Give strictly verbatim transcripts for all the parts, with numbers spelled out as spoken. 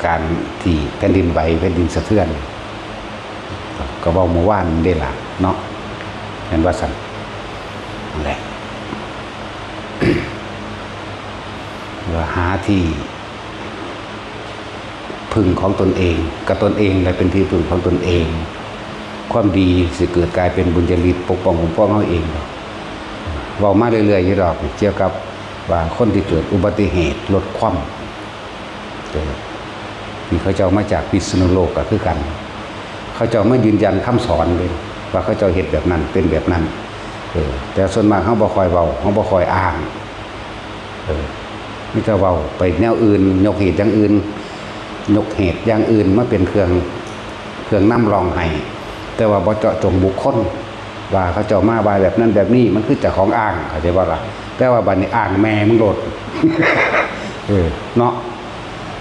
การที่แผ่นดินไหวแผ่นดินสะเทือน ก็เว้าเมื่อวานเด้ล่ะเนาะ แม่นว่าซั่น นั่นแหละ ว่าหาที่พึ่งของตนเอง กับตนเองแหละเป็นที่พึ่งของตนเอง ความดีสิเกิดกลายเป็นบุญญาฤทธิ์ปกป้องคุ้มครองเฮาเอง เว้ามาเรื่อยๆอยู่ดอก เกี่ยวกับว่าคนที่เกิดอุบัติเหตุรถคว่ำ เออ ที่เขาเจ้ามาจากพิษณุโลกก็คือกัน เขาเจ้ามายืนยันคำสอนเลย ว่าเขาเจ้าเฮ็ดแบบนั้นเป็นแบบนั้น เออ แต่ส่วนมากเฮาบ่ค่อยเว้า เฮาบ่ค่อยอ้าง เออ มีแต่เว้าไปแนวอื่น ยกเหตุอย่างอื่น ยกเหตุอย่างอื่นมาเป็นเครื่อง เครื่องนำร่องให้ แต่ว่าบ่เจาะจงบุคคล ว่าเขาเจ้ามาว่าแบบนั้นแบบนี้ มันคือเจ้าของอ้าง เข้าใจบ่ล่ะ แต่ว่าบัดนี้อ้างแม่มึงโลด เออ เนาะ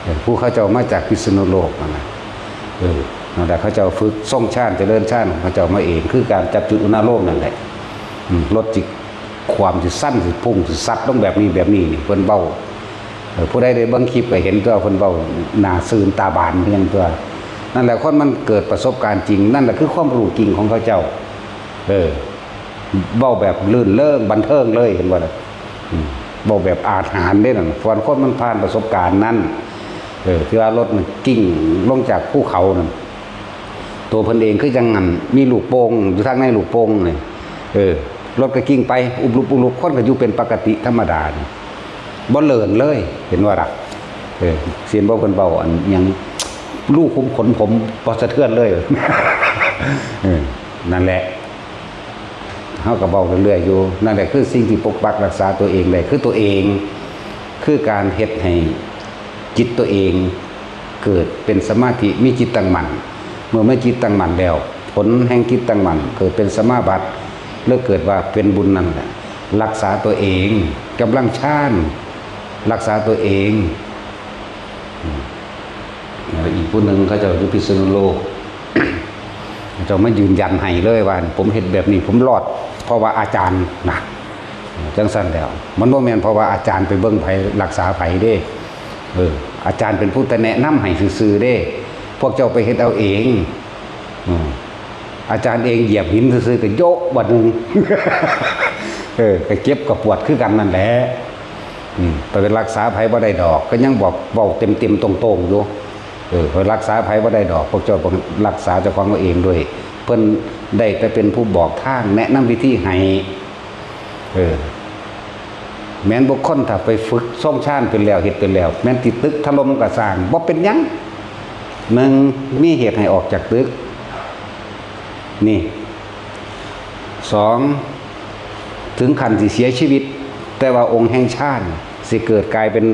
เออ ผู้เขาเจ้ามาจากพิษณุโลกนั่นนะ เออ นั่นแหละ เขาเจ้าฝึกทรงฌานเจริญฌานของเขาเจ้ามาเอง คือการจับจุดอุณาโลมนั่นแหละ อืม รถจิก ความสิสั้นสิพุ่งสิสัดลงแบบนี้แบบนี้นี่ เพิ่นเว้า เออ ผู้ใดได้เบิ่งคลิปก็เห็นตัว เพิ่นเว้าหน้าซื่นตาบานเพียงตัว นั่นแหละ คนมันเกิดประสบการณ์จริง นั่นแหละคือความรู้จริงของเขาเจ้า เออ เว้าแบบรื่นเริงบันเทิงเลย เห็นบ่ล่ะ อืม เว้าแบบอาถรรพ์เด้นั่น ส่วนคนมันผ่านประสบการณ์นั้น เออ ที่ว่ารถมันกิ้งลงจากภูเขานั่น ตัวเพิ่นเองคือจังงั้น มีลูกโป่งอยู่ทางในลูกโป่งนี่ เออ รถก็กิ้งไป อุบลุบอุบลุบ คนก็อยู่เป็นปกติธรรมดานี่ บ่เลินเลย เห็นบ่ล่ะ เออ เสียนบ่เพิ่นเว้าอันหยัง รูขุมขนผมบ่สะเทือนเลย เออ นั่นแหละ เฮาก็เว้าเรื่อยๆอยู่ นั่นแหละคือสิ่งที่ปกปักรักษาตัวเองได้ คือตัวเอง คือการเฮ็ดให้จิตตัวเอง เกิดเป็นสมาธิ มีจิตตั้งมั่น เมื่อมีจิตตั้งมั่นแล้ว ผลแห่งจิตตั้งมั่น เกิดเป็นสมาบัติ หรือเกิดว่าเป็นบุญนั่นแหละ รักษาตัวเอง กำลังฌาน รักษาตัวเอง อืม แล้วอีกผู้หนึ่งเขาเจ้าอยู่พิษณุโลก เขาเจ้ามายืนยันให้เลยว่า ผมเฮ็ดแบบนี้ ผมรอด เพราะว่าอาจารย์นะ จังซั่นแล้ว มันบ่แม่นเพราะว่าอาจารย์ไปเบิ่งไผรักษาไผเด้ เออ อาจารย์เป็นผู้แต่แนะนำให้ซื่อๆเด้ พวกเจ้าไปเฮ็ดเอาเอง อืม อาจารย์เองเหยียบหินซื่อๆก็โยะบาดหนึ่ง เออ ก็เจ็บก็ปวดคือกันนั่นแหละ อืม ไปรักษาไผบ่ได้ดอก ก็ยังบอกเว้าเต็มๆตรงๆอยู่ เออ ไปรักษาไผบ่ได้ดอก พวกเจ้ารักษาเจ้าของเอาเองด้วย เพิ่นได้แต่เป็นผู้บอกทางแนะนำวิธีให้ เออ แม้นบุคคลถ้าไปฝึกทรงฌานเป็นแล้ว เฮ็ดเป็นแล้ว แม้นที่ตึกถล่มก็ซ่าง บ่เป็นหยัง หนึ่ง มีเหตุให้ออกจากตึก นี่ สอง ถึงขั้นสิเสียชีวิต แต่ว่าองค์แห่งฌานสิเกิดกลายเป็น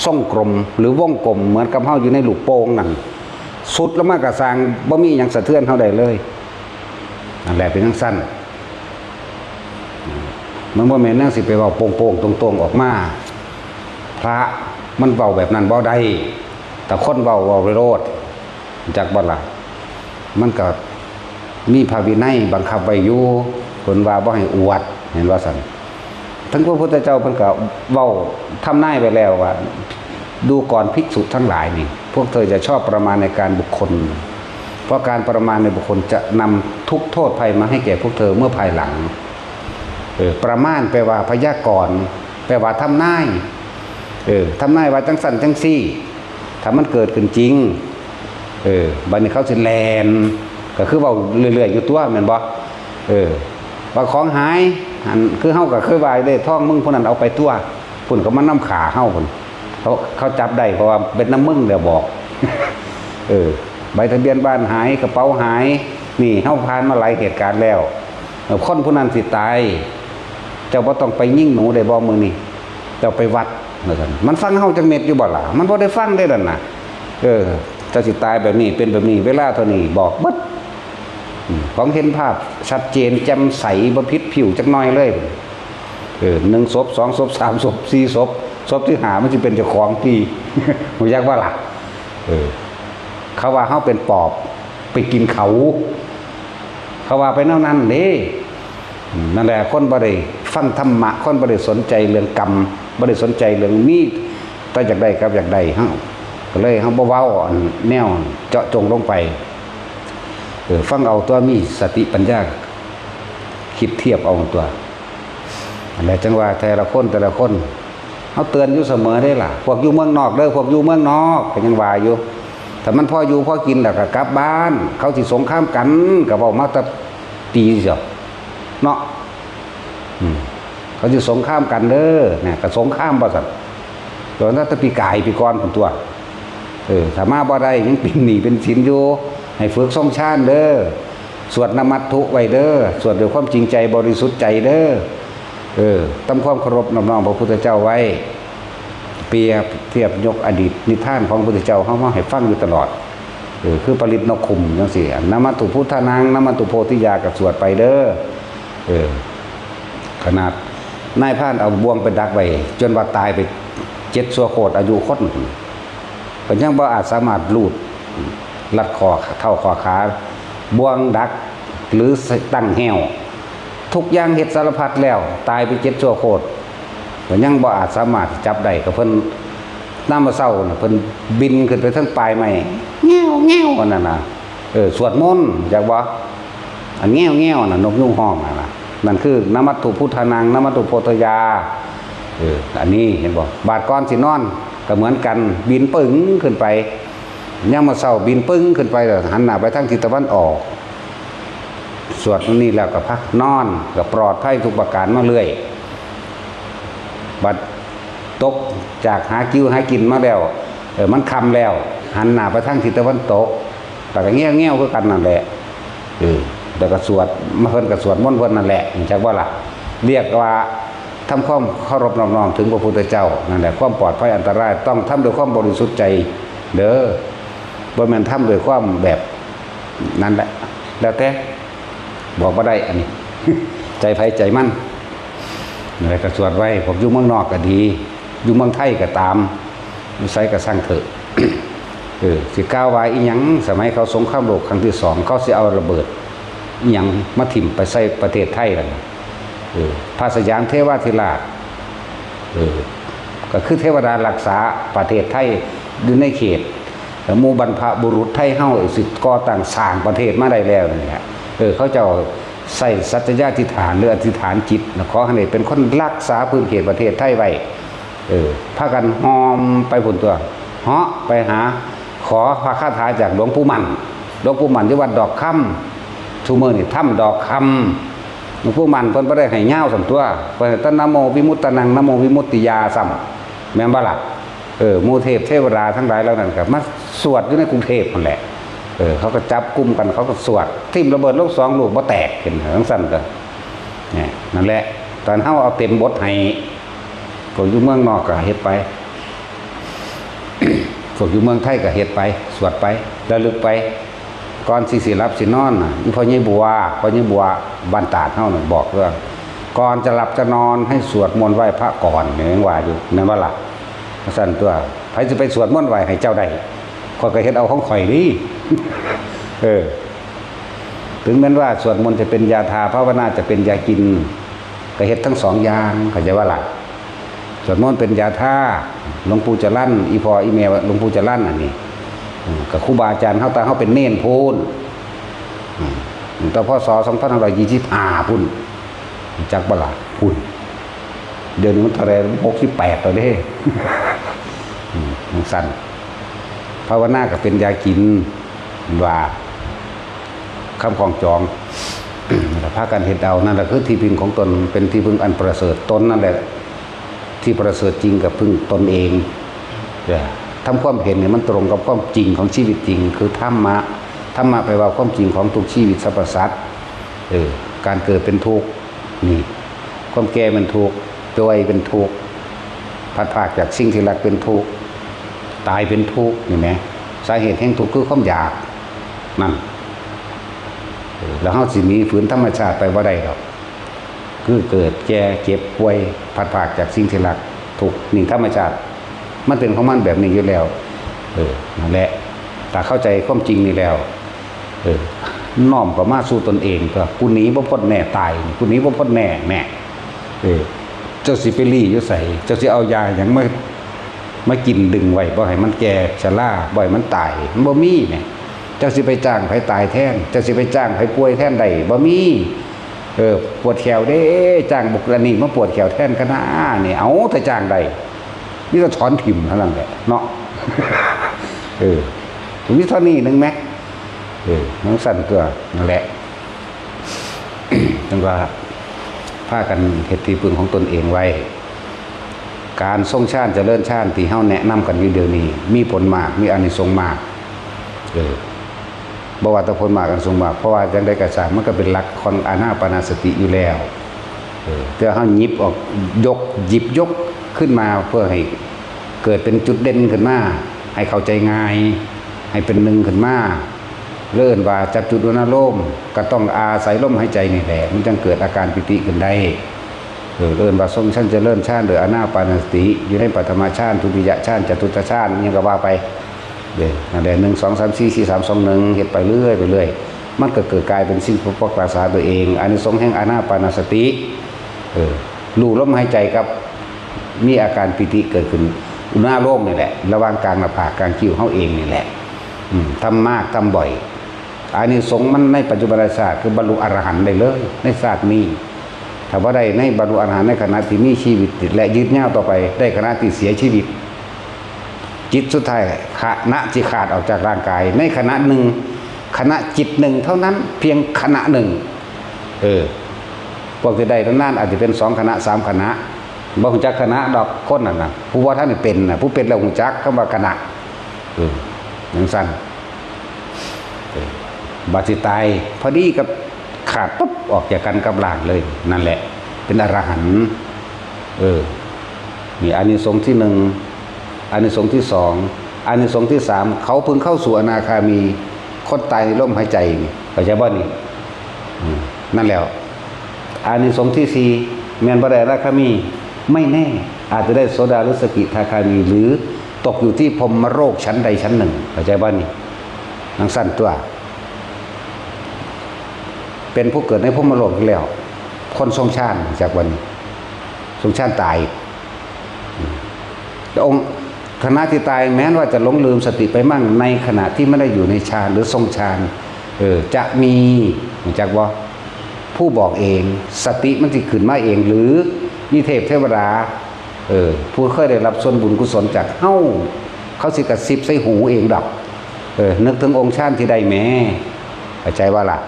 ทรงกลม หรือวงกลม เหมือนกับเฮาอยู่ในลูกโป่งนั่น สุดลงมาก็ซ่าง บ่มีหยังสะเทือนเฮาได้เลย นั่นแหละเป็นจังซั่น มันบ่แม่นแนวสิไปเว้าโป่งๆตรงๆออกมา พระมันเว้าแบบนั้นบ่ได้ แต่คนเว้า เว้าโลด จักบ่ล่ะ มันก็มีพระวินัยบังคับไว้อยู่ เพิ่นว่าบ่ให้อวด เห็นว่าซั่น ทั้งพระพุทธเจ้าเพิ่นก็เว้าทำนายไว้แล้วว่า ดูก่อนภิกษุทั้งหลายนี่ พวกเธอจะชอบประมาณในการบุคคล เพราะการประมาณในบุคคลจะนำทุกข์โทษภัยมาให้แก่พวกเธอเมื่อภายหลัง เออ ประมาณแปลว่าพยากรณ์ แปลว่าทำนาย เออ ทำนายว่าจังซั่นจังซี่ ถ้ามันเกิดขึ้นจริง เออ บัดนี้เขาสิแล่น ก็คือเว้าเรื่อยๆอยู่ตัวแม่นบ่ เออ ว่าของหาย อันคือเฮาก็เคยว่าเด้ ทองมึงผู้นั้นเอาไปตัว พุ่นก็มานำฆ่าเฮาพุ่น เขา เขาจับได้เพราะว่าเป็นนำมึงแล้วบอก เออ ใบทะเบียนบ้านหาย กระเป๋าหาย นี่เฮาผ่านมาหลายเหตุการณ์แล้ว เออ คนผู้นั้นสิตาย เจ้าบ่ต้องไปยิงหนูได้บ่มื้อนี้ เจ้าไปวัด ว่าซั่น มันฟังเฮาจักเม็ดอยู่บ่ล่ะ มันบ่ได้ฟังเด้นั่นน่ะ เออ เจ้าสิตายแบบนี้ เป็นแบบนี้ เวลาเท่านี้ บอกเบิด อืม ของเห็นภาพชัดเจน แจ่มใส บ่ผิดผิวจักหน่อยเลย เออ หนึ่งศพ สองศพ สามศพ สี่ศพ ศพที่ห้ามันสิเป็นเจ้าของที่ รู้จักบ่ล่ะ เออ เขาว่าเฮาเป็นปอบ ไปกินเขา เขาว่าไปแนวนั้นเด้ อืม นั่นแหละ คนบ่ได้ฟังธรรมะ คนบ่ได้สนใจเรื่องกรรม บ่ได้สนใจเรื่องมี แต่อยากได้กับอยากได้ เฮา ก็เลยเฮาบ่เว้าอันแนวเจาะจงลงไป เออ ฟังเอาตัว มีสติปัญญา คิดเทียบเอาตัว อันใดจังว่าแต่ละคนแต่ละคน เฮาเตือนอยู่เสมอเด้ล่ะ พวกอยู่เมืองนอกเด้อ พวกอยู่เมืองนอกก็ยังว่าอยู่ ถ้ามันพออยู่พอกินแล้วก็กลับบ้าน เขาสิสงครามกันก็เว้ามาแต่ปีเสียเนาะ อืม เขาสิสงครามกันเด้อ เนี่ย ก็สงครามว่าซั่น ตอนนั้นแต่ปีกายปีก่อนพุ้นตัว เออ ถ้ามาบ่ได้ยังเป็นหนี้เป็นสินอยู่ ให้ฝึกทรงฌานเด้อ สวดนมัตถุไว้เด้อ สวดด้วยความจริงใจบริสุทธิ์ใจเด้อ เออ ทำความเคารพนอบน้อมพระพุทธเจ้าไว้ เปรียบเทียบยกอดีตนิทานของพระพุทธเจ้าเฮามาให้ฟังอยู่ตลอด เออ คือปริตรนกขุมจังซี่ นมัตถุพุทธานัง นมัตถุโพธิยา ก็สวดไปเด้อ เออ ขนาดนายพรานเอาบ่วงไปดักไว้ จนว่าตายไปเจ็ดชั่วโคตรอายุคน ก็ยังบ่อาจสามารถลูดลัดข้อเท้าข้อขา บ่วงดัก หรือตั้งแห้ว ทุกอย่างเฮ็ดสารพัดแล้ว ตายไปเจ็ดชั่วโคตร ก็ยังบ่อาจสามารถจับได้ ก็เพิ่นนำมาเศร้าน่ะ เพิ่นบินขึ้นไปเทิงปลายไม้ แง้วแง้วอันนั้นน่ะ เออ สวดมนต์ จักบ่ อันแง้วแง้วน่ะ นกยูงฮ้องน่ะนะ นั่นคือนมัตถุพุทธานัง นมัตถุโพธิยา เออ อันนี้เห็นบ่ บาดก่อนสินอนก็เหมือนกัน บินปึ้งขึ้นไป ยามมื้อเช้าบินปึ้งขึ้นไปแล้วหันหน้าไปทางทิศตะวันออก สวดนี่แล้วก็พักนอน ก็ปลอดภัยทุกประการมาเรื่อย บัดตกจากหากิวหากินมาแล้ว เออ มันค่ำแล้ว หันหน้าไปทางทิศตะวันตก แล้วก็แง้วๆคือกันนั่นแหละ เออ แล้วก็สวด เพิ่นก็สวดมนต์เพิ่นนั่นแหละ จักบ่ล่ะ เรียกว่าทำความเคารพนอบน้อมถึงพระพุทธเจ้า นั่นแหละ ความปลอดภัยอันตรายต้องทำด้วยความบริสุทธิ์ใจเด้อ บ่แม่นทำด้วยความแบบ นั่นแหละ แล้วแต่ บอกบ่ได้อันนี้ ใจไผใจมัน อะไรก็สวดไว้ พวกอยู่เมืองนอกก็ดี อยู่เมืองไทยก็ตาม อยู่ไสก็ซ่างเถอะ เออ สิกล่าวว่าอีหยัง สมัยเขาสงครามโลกครั้งที่สอง เขาสิเอาระเบิดอีหยังมาถิ่มไปใส่ประเทศไทยล่ะ เออ พระสยามเทวาธิราช เออ ก็คือเทวดารักษาประเทศไทยอยู่ในเขต หมู่บรรพบุรุษไทยเฮาสิก่อตั้งสร้างประเทศมาได้แล้วนี่แหละ เออ เขาเจ้าใส่สัตยาธิษฐานหรืออธิษฐานจิตนะ ขอให้ได้เป็นคนรักษาพื้นเขตประเทศไทยไว้ เออ พากันฮอมไปพุ้นตัว เหาะไปหา ขอพระคาถาจากหลวงปู่มั่น หลวงปู่มั่นอยู่วัดดอกคำ ทุกมื้อนี่ถ้ำดอกคำ หลวงปู่มั่นเพิ่นบ่ได้ให้ยาวส่ำตัว เพิ่นให้แต่นะโมวิมุตตานัง นะโมวิมุตติยาส่ำ แม่นบ่ล่ะ เออ หมู่เทพเทวดาทั้งหลายเหล่านั้นก็มาสวดอยู่ในกรุงเทพฯนั่นแหละ เออ เขาก็จับกลุ่มกัน เขาก็สวด ทิ่มระเบิดลงสองลูกบ่แตก เห็นจั่งซั่นก็ เนี่ย นั่นแหละ ตอนเฮาเอาเต็มบทให้ พวกอยู่เมืองนอกก็เฮ็ดไป พวกอยู่เมืองไทยก็เฮ็ดไป สวดไป ระลึกไป ก่อนสิสิหลับสินอนน่ะ อีพ่อใหญ่บัว พ่อใหญ่บัวบ้านตาดเฮาน่ะบอกว่า ก่อนจะหลับจะนอนให้สวดมนต์ไหว้พระก่อน เนี่ยยังว่าอยู่ แม่นบ่ล่ะ ว่าซั่นตัว ไผสิไปสวดมนต์ไหว้ให้เจ้าได้ ข้อยก็เฮ็ดเอาของข้อยนี่ เออ ถึงแม้นว่าสวดมนต์จะเป็นยาทา ภาวนาจะเป็นยากิน ก็เฮ็ดทั้งสองอย่าง เข้าใจบ่ล่ะ สวดมนต์เป็นยาทา หลวงปู่จรัญ อีพ่ออีแม่หลวงปู่จรัญอันนี้ อืม กับครูบาอาจารย์เฮา แต่เฮาเป็นเณรพู้น อืม ตั้งแต่ พ.ศ. สองพันห้าร้อยยี่สิบห้า พู้น จักบ่ล่ะ พู้น เดี๋ยวนี้มันเท่าไหร่ หกสิบแปด แล้วเด้ อืม จั่งซั่น ภาวนาก็เป็นยากิน ว่า คำของจอง แล้วพากันเฮ็ดเอา นั่นแหละคือที่พึ่งของตน เป็นที่พึ่งอันประเสริฐ ตนนั่นแหละ ที่ประเสริฐจริงกับพึ่งตนเอง เออ ทำความเห็นให้มันตรงกับความจริงของชีวิตจริง คือธรรมะ ธรรมะแปลว่าความจริงของทุกชีวิตสรรพสัตว์ เออ การเกิดเป็นทุกข์ นี่ ความแก่เป็นทุกข์ ป่วยเป็นทุกข์ พลัดพรากจากสิ่งที่รักเป็นทุกข์ ตายเป็นทุกข์ นี่แหม สาเหตุแห่งทุกข์คือความอยาก นั่น เออ แล้วเฮาสิหนีฝืนธรรมชาติไปบ่ได้ดอก คือเกิด แก่ เจ็บ ป่วย พลัดพรากจากสิ่งที่รัก ทุกข์ นี่ธรรมชาติ มันเป็นของมันแบบนี้อยู่แล้ว เออ นั่นแหละ ถ้าเข้าใจความจริงนี่แล้ว เออ น้อมเข้ามาสู่ตนเอง ก็ กูหนีบ่พ้นแน่ตาย กูหนีบ่พ้นแน่ แน่ เออ เจ้าสิไปลี้อยู่ไส เจ้าสิเอายาหยังมา มากินดึงไว้บ่ให้มันแก่ชรา บ่ให้มันตาย มันบ่มีเนี่ย เจ้าสิไปจ้างไผตายแทน เจ้าสิไปจ้างไผป่วยแทนได้ บ่มี เออ ปวดแขวเด้ จ้างบุคคลนี้มาปวดแขวแทนคณะนี่ เอาแต่จ้างได้ มีแต่ถอนถิ่มเท่านั้นแหละเนาะ เออ มีเท่านี้หนึ่งไหม เออ มันสั้นตัวนั่นแหละ จั่งว่า พากันเฮ็ดที่พึ่งของตนเองไว้ การทรงฌานเจริญฌานที่เฮาแนะนำกันอยู่เดี๋ยวนี้ มีผลมาก มีอานิสงส์มาก เออ บ่ว่าแต่ผลมากอานิสงส์มาก เพราะว่าจั่งใดก็ตาม มันก็เป็นหลักของอานาปานสติอยู่แล้ว เออ แต่เฮาหยิบออก ยก หยิบยกขึ้นมาเพื่อให้เกิดเป็นจุดเด่นขึ้นมา ให้เข้าใจง่าย ให้เป็นหนึ่งขึ้นมา เอิ้นว่าจับจุดอุณาโลม ก็ต้องอาศัยลมหายใจนี่แหละ มันจั่งเกิดอาการปีติขึ้นได้ เออ เอิ้นว่าทรงฌานเจริญฌานหรืออานาปานสติ อยู่ในปฐมฌานทุติยฌานจตุตถฌานอิหยังก็ว่าไป เด้อ นั่นแหละ หนึ่ง สอง สาม สี่ สี่ สาม สอง หนึ่ง เฮ็ดไปเรื่อยไปเรื่อย มันก็เกิดกลายเป็นสิ่งปกปักรักษาตัวเอง อานิสงส์แห่งอานาปานสติ เออ รู้ลมหายใจกับ มีอาการปีติเกิดขึ้น อุณาโลมนี่แหละ ระหว่างกลางหน้าผากกลางคิ้วเฮาเองนี่แหละ อืม ทำมากทำบ่อย อานิสงส์มันในปัจจุบันชาติคือบรรลุอรหันต์ได้เลย ในชาตินี้ ถ้าบ่ได้ในบรรลุอรหันต์ในขณะที่มีชีวิตและยืนยาวต่อไป ได้ขณะที่เสียชีวิต จิตสุดท้ายขณะที่ขาดออกจากร่างกาย ในขณะหนึ่ง ขณะจิตหนึ่งเท่านั้น เพียงขณะหนึ่ง เออ พวกที่ได้นานๆ อาจจะเป็นสองขณะ สามขณะ บ่ฮู้จักขณะดอกคนนั่นน่ะ ผู้บ่ทันได้เป็นน่ะ ผู้เป็นแล้วฮู้จักคำว่าขณะ เออ จั่งซั่น เออ บาดสิตาย พอดีกับขาดปุ๊บ ออกจากกันกับร่างเลย นั่นแหละ เป็นอรหันต์ เออ นี่อานิสงส์ที่หนึ่ง อานิสงส์ที่สอง อานิสงส์ที่สาม เขาเพิ่งเข้าสู่อนาคามี คนตายในลมหายใจนี่ เข้าใจบ่นี่ อืม นั่นแหละ อานิสงส์ที่สี่ แม่นบ่ได้อนาคามี ไม่แน่ อาจจะได้โสดาหรือสกิทาคามี หรือตกอยู่ที่พรหมโลกชั้นใดชั้นหนึ่ง เข้าใจบ่นี่ จั่งซั่นตัว เป็นผู้เกิดในพรหมโลกอยู่แล้ว คนทรงฌานจากวันนี้ ทรงฌานตาย อืม องค์ ขณะที่ตายแม้นว่าจะหลงลืมสติไปมั่งในขณะที่ไม่ได้อยู่ในฌานหรือทรงฌาน เออ จะมี รู้จักบ่ ผู้บอกเอง สติมันสิขึ้นมาเอง หรือมีเทพเทวดา เออ ผู้เคยได้รับส่วนบุญกุศลจากเฮา เขาสิกระซิบใส่หูเองดอก เออ นึกถึงองค์ฌานที่ได้แหม เข้าใจบ่ล่ะ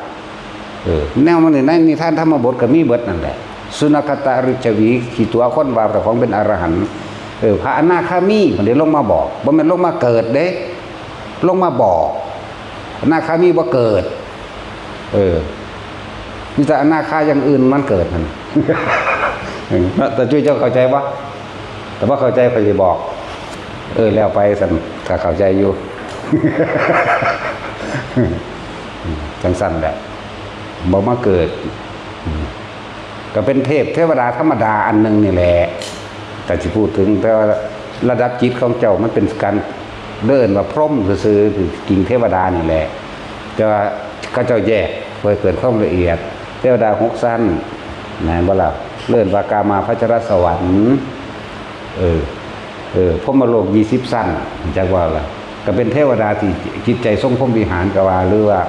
เออ แนวมันนี่ในนิทานธรรมบทก็มีเบิดนั่นแหละ สุนัขตาริชวี ขี้ตั๋วคนว่าเจ้าของเป็นอรหันต์ เออ พระอนาคามีเพิ่นได้ลงมาบอก บ่แม่นลงมาเกิดเด้ ลงมาบอก อนาคามีบ่เกิด เออ มีแต่อนาคาอย่างอื่นมันเกิดนั่น เออ แต่จุ้ยเจ้าเข้าใจบ่ แต่บ่เข้าใจข้อยสิบอก เออ แล้วไปซั่น ก็เข้าใจอยู่ จั่งซั่นแหละ บ่มาเกิด ก็เป็นเทพเทวดาธรรมดาอันหนึ่งนี่แหละ แต่สิพูดถึง แต่ว่าระดับจิตของเจ้ามันเป็นการเอิ้นว่าพรหมซื่อๆ คือกิ่งเทวดานี่แหละ แต่ว่าเขาเจ้าแยกไว้เกิดความละเอียด เทวดาหกชั้น แม่นบ่ล่ะ เอิ้นว่ากามาพัชรสวรรค์ เออ เออ พรหมโลกยี่สิบชั้น จักว่าล่ะ ก็เป็นเทวดาที่จิตใจทรงพรหมวิหารก็ว่า หรือว่า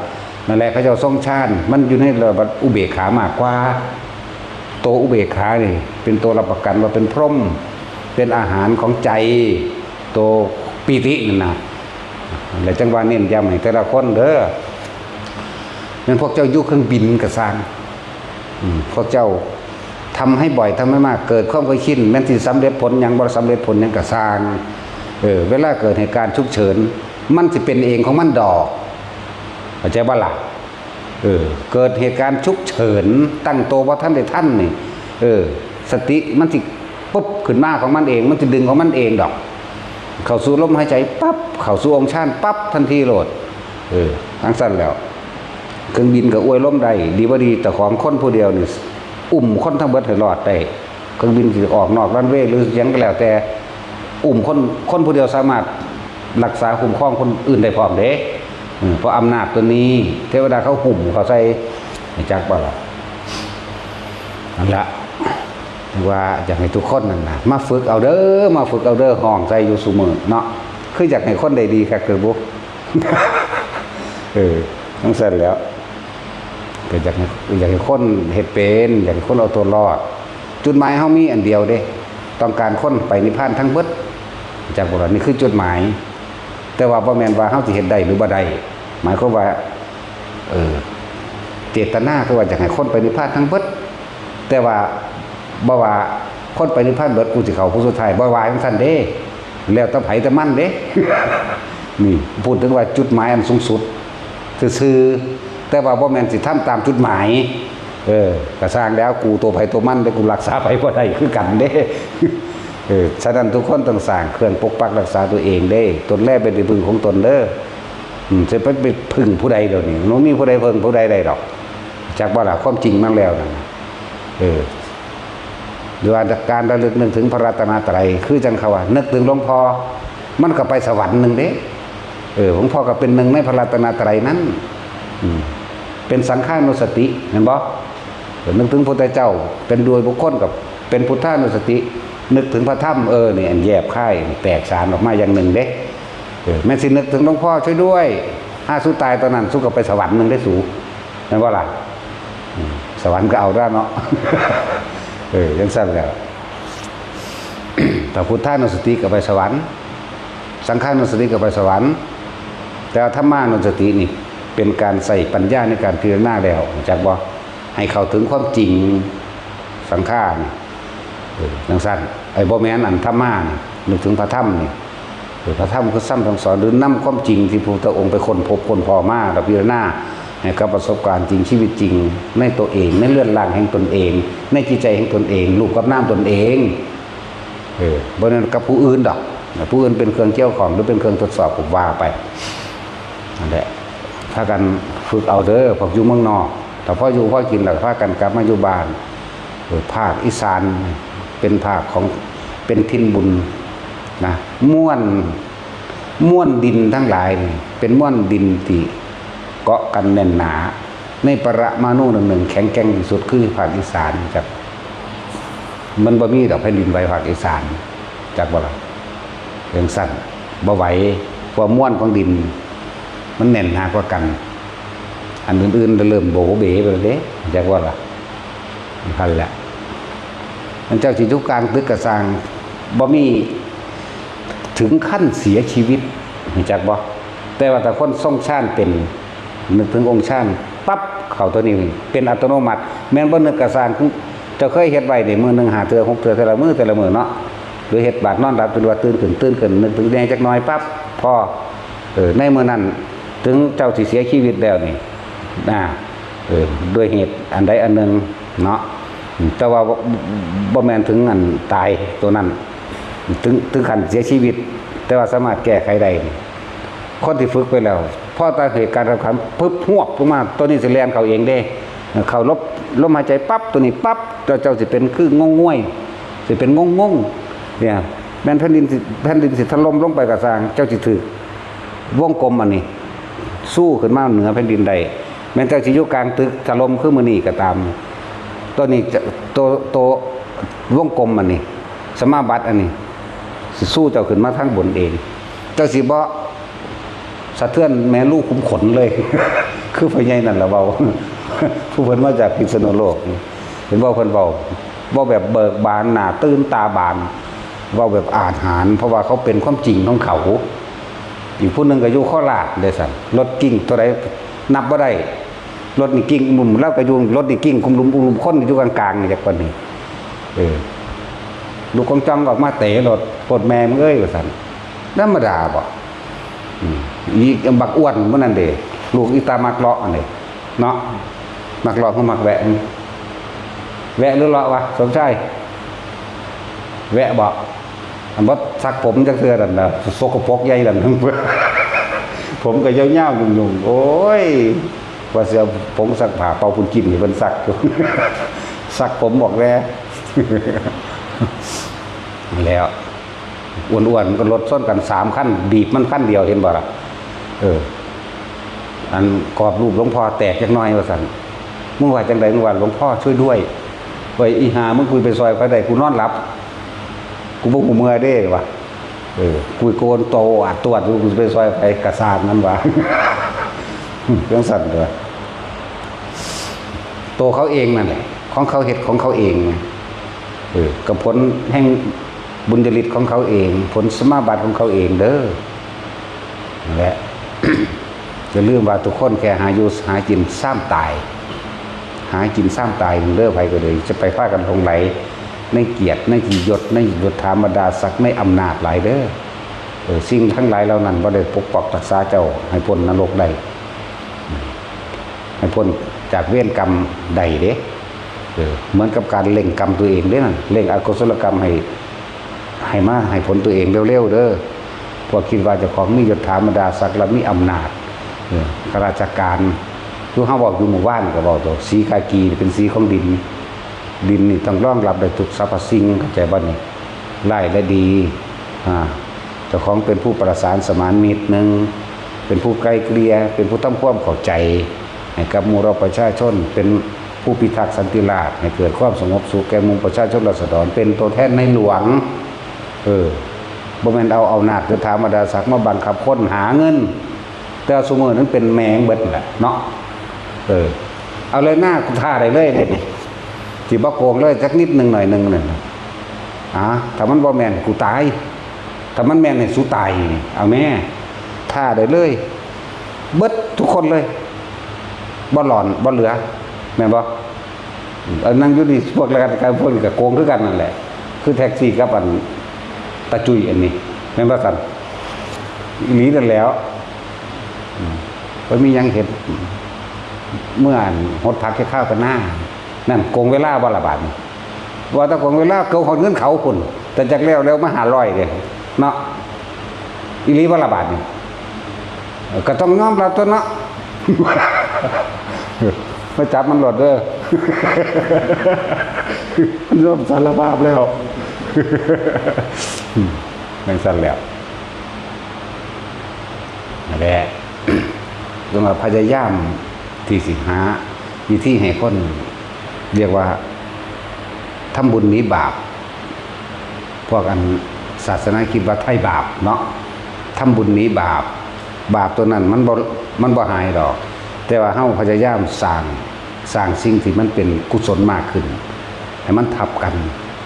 นั่นแหละ เขาเจ้าทรงฌาน มันอยู่ในระดับอุเบกขามากกว่า ตัวอุเบกขานี่ เป็นตัวรับประกันว่าเป็นพรหม เป็นอาหารของใจ ตัวปีตินั่นนะ และจั่งว่าเน้นย้ำให้แต่ละคนเด้อ แม่นพวกเจ้าอยู่เครื่องบินก็ซ่าง อืม พวกเจ้าทำให้บ่อย ทำให้มาก เกิดความเคยชิน แม่นสิสำเร็จผลหยัง บ่สำเร็จผลหยังก็ซ่าง เออ เวลาเกิดเหตุการณ์ฉุกเฉิน มันสิเป็นเองของมันดอก เข้าใจบ่ล่ะ เออ เกิดเหตุการณ์ฉุกเฉิน ตั้งตัวบ่ทันได้ทันนี่ เออ สติมันสิปุ๊บขึ้นมาของมันเอง มันสิดึงของมันเองดอก เข้าสู่ลมหายใจปั๊บ เข้าสู่องค์ฌานปั๊บ ทันทีโลด เออ จั่งซั่นแล้ว เครื่องบินก็อวยลมได้ ดีบ่ดี เจ้าของคนผู้เดียวนี่ อุ้มคนทั้งเบิดให้รอดได้ เครื่องบินสิออกนอกรันเวย์หรือหยังก็แล้วแต่ อุ้มคน คนผู้เดียวสามารถรักษาคุ้มครองคนอื่นได้พร้อมเด้ อืม เพราะอำนาจตัวนี้ เทวดาเขาหุ้มเขาใส่ รู้จักบ่ล่ะ นั่นละ ว่าอยากให้ทุกคนนั่นนะมาฝึกเอาเด้อ มาฝึกเอาเด้อ ฮ้องใส่อยู่ซุมื้อเนาะ คืออยากให้คนได้ดีคักคือบุ เออจั่งซั่นแหล้ว ก็อยากให้อยากให้คนเฮ็ดเป็น อยากให้คนเอาตัวรอด จุดหมายเฮามีอันเดียวเด้ ต้องการคนไปนิพพานทั้งเบิด จักบ่ล่ะ นี่คือจุดหมาย แต่ว่าบ่แม่นว่าเฮาสิเฮ็ดได้หรือบ่ได้ หมายความว่า เออ เจตนาคือว่าอยากให้คนไปนิพพานทั้งเบิด แต่ว่าบ่ว่าคนไปนิพพานเบิด กูสิเข้าผู้สุดท้าย บ่ว่าจั่งซั่นเด้ แล้วแต่ไผแต่มันเด้ นี่พูดถึงว่าจุดหมายอันสูงสุดซื่อๆ แต่ว่าบ่แม่นสิทำตามจุดหมาย เออ ก็ซ่างแล้ว กูตัวไผตัวมันเด้ กูรักษาไผบ่ได้คือกันเด้ เออ ฉะนั้นทุกคนต้องสร้างเครื่องปกปักรักษาตัวเองเด้ ตนแลเป็นที่พึ่งของตนเด้อ อืม สิไปไปพึ่งผู้ใดเดี๋ยวนี้ บ่มีผู้ใดพึ่งผู้ใดได้ดอก จักบ่ล่ะ ความจริงมันแล้วนั่นน่ะ เออ หรือว่าการระลึกนึกถึงพระรัตนตรัย คือจั่งเขาว่า นึกถึงหลวงพ่อ มันก็ไปสวรรค์หนึ่งเด้ เออ หลวงพ่อก็เป็นหนึ่งในพระรัตนตรัยนั้น อืม เป็นสังฆานุสติ แม่นบ่ เออ นึกถึงพุทธเจ้า เป็นโดยบุคคลกับเป็นพุทธานุสติ นึกถึงพระธรรม เออ นี่อันแยบคาย แตกฉานออกมาอย่างหนึ่งเด้ เออ แม่นสินึกถึงหลวงพ่อช่วยด้วย ถ้าสู้ตายตอนนั้นสู้ก็ไปสวรรค์หนึ่งได้สู แม่นบ่ล่ะ อืม สวรรค์ก็เอาได้เนาะ เออ จั่งซั่นแหล้ว ถ้าพุทธานุสติก็ไปสวรรค์ สังฆานุสติก็ไปสวรรค์ แต่ว่าธรรมานุสตินี่เป็นการใส่ปัญญาในการพิจารณาแล้ว รู้จักบ่ ให้เข้าถึงความจริง สังฆานี่ เออ จั่งซั่น ไอ้บ่แม่นอันธรรมานี่ นึกถึงพระธรรมนี่ เออ พระธรรมคือธรรมสั่งสอน หรือนำความจริงที่พระพุทธองค์ไปค้นพบค้นพ้อมา แล้วพิจารณาให้กับประสบการณ์จริง ชีวิตจริง ในตัวเอง ในเรือนร่างแห่งตนเอง ในจิตใจแห่งตนเอง รูปกับนามตนเอง เออ บ่แม่นกับผู้อื่นดอก ผู้อื่นเป็นเครื่องเกี่ยวข้อง หรือเป็นเครื่องทดสอบก็ว่าไป นั่นแหละ พากันฝึกเอาเด้อ พวกอยู่เมืองนอก ถ้าพออยู่พอกินแล้วพากันกลับมาอยู่บ้าน เออ ภาคอีสานเป็นภาคของ เป็นถิ่นบุญนะ ม่วน ม่วนดินทั้งหลายนี่ เป็นม่วนดินที่เกาะกันแน่นหนา ในปรมาณูหนึ่งหนึ่งแข็งแกร่งที่สุดคือภาคอีสาน จัก มันบ่มีดอกแผ่นดินไหวภาคอีสาน จักบ่ล่ะ จั่งซั่น บ่ไหว เพราะม่วนของดิน มันแน่นหนากว่ากัน อันอื่นๆเริ่มโบเบไปแล้วเด้ จักบ่ล่ะ นั่นแหละ มันเจ้าสิอยู่กลางตึกก็ซ่าง บ่มีถึงขั้นเสียชีวิต รู้จักบ่ แต่ว่าถ้าคนทรงฌานเป็น นึกถึงองค์ฌานปั๊บ เข้าตัวนี้เป็นอัตโนมัติ แม่นบ่นึกก็ซ่าง เจ้าเคยเฮ็ดไว้นี่ มื้อหนึ่งห้าเทื่อ หกเทื่อ แต่ละมื้อ แต่ละมื้อเนาะ หรือเฮ็ดบาดนอนหลับ จนว่าตื่นขึ้น ตื่นขึ้น นึกถึงแด่จักหน่อยปั๊บ พอ เออ ในมื้อนั้น ถึงเจ้าสิเสียชีวิตแล้วนี่ นะ เออ ด้วยเหตุอันใดอันหนึ่งเนาะ แต่ว่าบ่ บ่แม่นถึงอันตายตัวนั้น ถึง ถึงขั้นเสียชีวิต แต่ว่าสามารถแก้ไขได้นี่ คนที่ฝึกไปแล้ว พอตายเหตุการณ์สำคัญ ปึ๊บ ฮวบลงมา ตัวนี้สิแล่นเข้าเองเด้ เข้าลบ ลมหายใจปั๊บ ตัวนี้ปั๊บ เจ้า เจ้าสิเป็นคืองงงวย สิเป็นงงงง เนี่ย แม่นแผ่นดินสิ แผ่นดินสิถล่มลงไปก็ซ่าง เจ้าสิถืกวงกลมอันนี้ สู้ขึ้นมาเหนือแผ่นดินได้ แม้นเจ้าสิอยู่กลางตึกถล่มคือมื้อนี้ก็ตาม ตัวนี้จะ ตัว ตัววงกลมอันนี้ สมาบัติอันนี้ สิสู้เจ้าขึ้นมาทางบนเอง เจ้าสิบ่สะเทือนแม่ลูกขุมขนเลย คือพ่อใหญ่นั่นล่ะเว้า ผู้เพิ่นมาจากพิษณุโลก เห็นบ่เพิ่นเว้า เว้าแบบเบิกบาน หน้าตื่นตาบาน เว้าแบบอาถรรพ์ เพราะว่าเขาเป็นความจริงของเขา อีกผู้หนึ่งก็อยู่โคราชเด้ซั่น รถกิ้งตัวใดนับบ่ได้ รถนี่กิ้งอุ้มลุม ลาวก็อยู่ รถนี่กิ้งอุ้มลุม อุ้มลุม คนอยู่กลางๆ นี่จักปานนี้ เออ ลูกกองจองออกมาเตะรถ "โพดแม่มึงเอ้ย" ว่าซั่น ธรรมดาบ่ อืม อีกบักอ้วนมื้อนั้นเด้ ลูกอีตามักเลาะอันนี้เนาะ มักเลาะคือมักแวะ แวะหรือเลาะวะ สมชาย แวะบ่ อันบ่ซักผมจักเทื่อนั่นน่ะ สกปรกใหญ่นั่น ผมก็ยาวๆ ยุ่งๆ โอ้ย ว่าสิเอาผงซักผ้าเป่าปุนกินให้เพิ่นซักอยู่ ซักผมออกแน่ แล้ว อ้วนๆ มันก็รถชนกันสามคัน บีบมันคันเดียว เห็นบ่ล่ะ เออ อันกรอบรูปหลวงพ่อแตกจักหน่อยว่าซั่น "มึงว่าจังใด มึงว่าหลวงพ่อช่วยด้วย" ไปอีหามึง กูไปซอยไผได้ กูนอนหลับ กูบ่ฮู้เมื่อยเด้วะ เออ กูโกนโตอัดตวดอยู่ กูสิไปซอยไผ กะซ่างมันวะ จั่งซั่นเด้อ โตเขาเองนั่นแหละ ของเขาเฮ็ดของเขาเองไง เออ กับผลแห่งบุญญาฤทธิ์ของเขาเอง ผลสมาบัติของเขาเองเด้อ นั่นแหละ อย่าลืมว่าทุกคนแค่หาอยู่หากินซ้ำตาย หากินซ้ำตายเด้อ ไผก็เลย จะไปพากันหลงไหลในเกียรติ ในที่ยศ ในยศถาบรรดาศักดิ์ ในอำนาจหลายเด้อ เออ สิ่งทั้งหลายเหล่านั้นบ่ได้ปกปักรักษาเจ้าให้พ้นนรกได้ ให้พ้นจากเวรกรรมได้เด้ เออ เหมือนกับการเร่งกรรมตัวเองเด้นั่น เร่งอกุศลกรรมให้ ให้มาให้ผลตัวเองเร็วๆเด้อ พวกคิดว่าเจ้าของมียศถาบรรดาศักดิ์และมีอำนาจ เออ ข้าราชการ คือเฮาเว้าอยู่หมู่บ้านก็เว้าตัว สีกากีเป็นสีของดิน ดินนี่ต้องรองรับได้ทุกสรรพสิ่ง เข้าใจบ่นี่ ร้ายและดี อ่า เจ้าของเป็นผู้ประสานสมานมิตร หนึ่ง เป็นผู้ไกล่เกลี่ย เป็นผู้ทำความเข้าใจ ให้กับหมู่เราประชาชน เป็นผู้พิทักษ์สันติราษฎร์ ให้เกิดความสงบสุขแก่หมู่ประชาชนราษฎร เป็นตัวแทนในหลวง เออ บ่แม่นเอาอำนาจยศถาบรรดาศักดิ์มาบังคับคนหาเงิน แต่ซุมื้อนั้นเป็นแม่งเบิดนั่นแหละเนาะ เออ เอาเลยหน้า กูท้าได้เลยเด้นี่ สิบ่โกงเลยจักนิดหนึ่งหน่อยหนึ่งนั่นน่ะ อ่า ถ้ามันบ่แม่น กูตาย ถ้ามันแม่นให้สูตายนี่ เอาแม่ ท้าได้เลย เบิดทุกคนเลย บ่หลอน บ่เหลือ แม่นบ่ เออ นั่งอยู่นี่ พวกราชการ พวกนี้ก็โกงคือกันนั่นแหละ คือแท็กซี่กับอันตาจุ้ยอันนี้ แม่นบ่ซั่น อีหลีนั่นแหล้ว อืม บ่มีหยังเฮ็ด เมื่ออันหดผักแค่ข้าวกับหน้า นั่นโกงเวลาบ่ละบาดนี่ ว่าแต่โกงเวลา เกาหอดเงินเขาพุ้น แต่จักแล้วแล้วมาห้าร้อยเด้ เนาะ อีหลีบ่ละบาดนี่ เออ ก็ต้องยอมรับตั๊วเนาะ มาจับมันโลดเด้อ มันยอมสารภาพแล้ว จั่งซั้นแล้ว นั่นแหละ ต้องพยายามที่สิหาวิธีให้คน เรียกว่าทำบุญหนีบาป พวกอันศาสนาคริสต์ว่าไถ่บาปเนาะ ทำบุญหนีบาป บาปตัวนั้นมันบ่ มันบ่หายดอก แต่ว่าเฮาพยายามสร้าง สร้างสิ่งที่มันเป็นกุศลมากขึ้น ให้มันทับกัน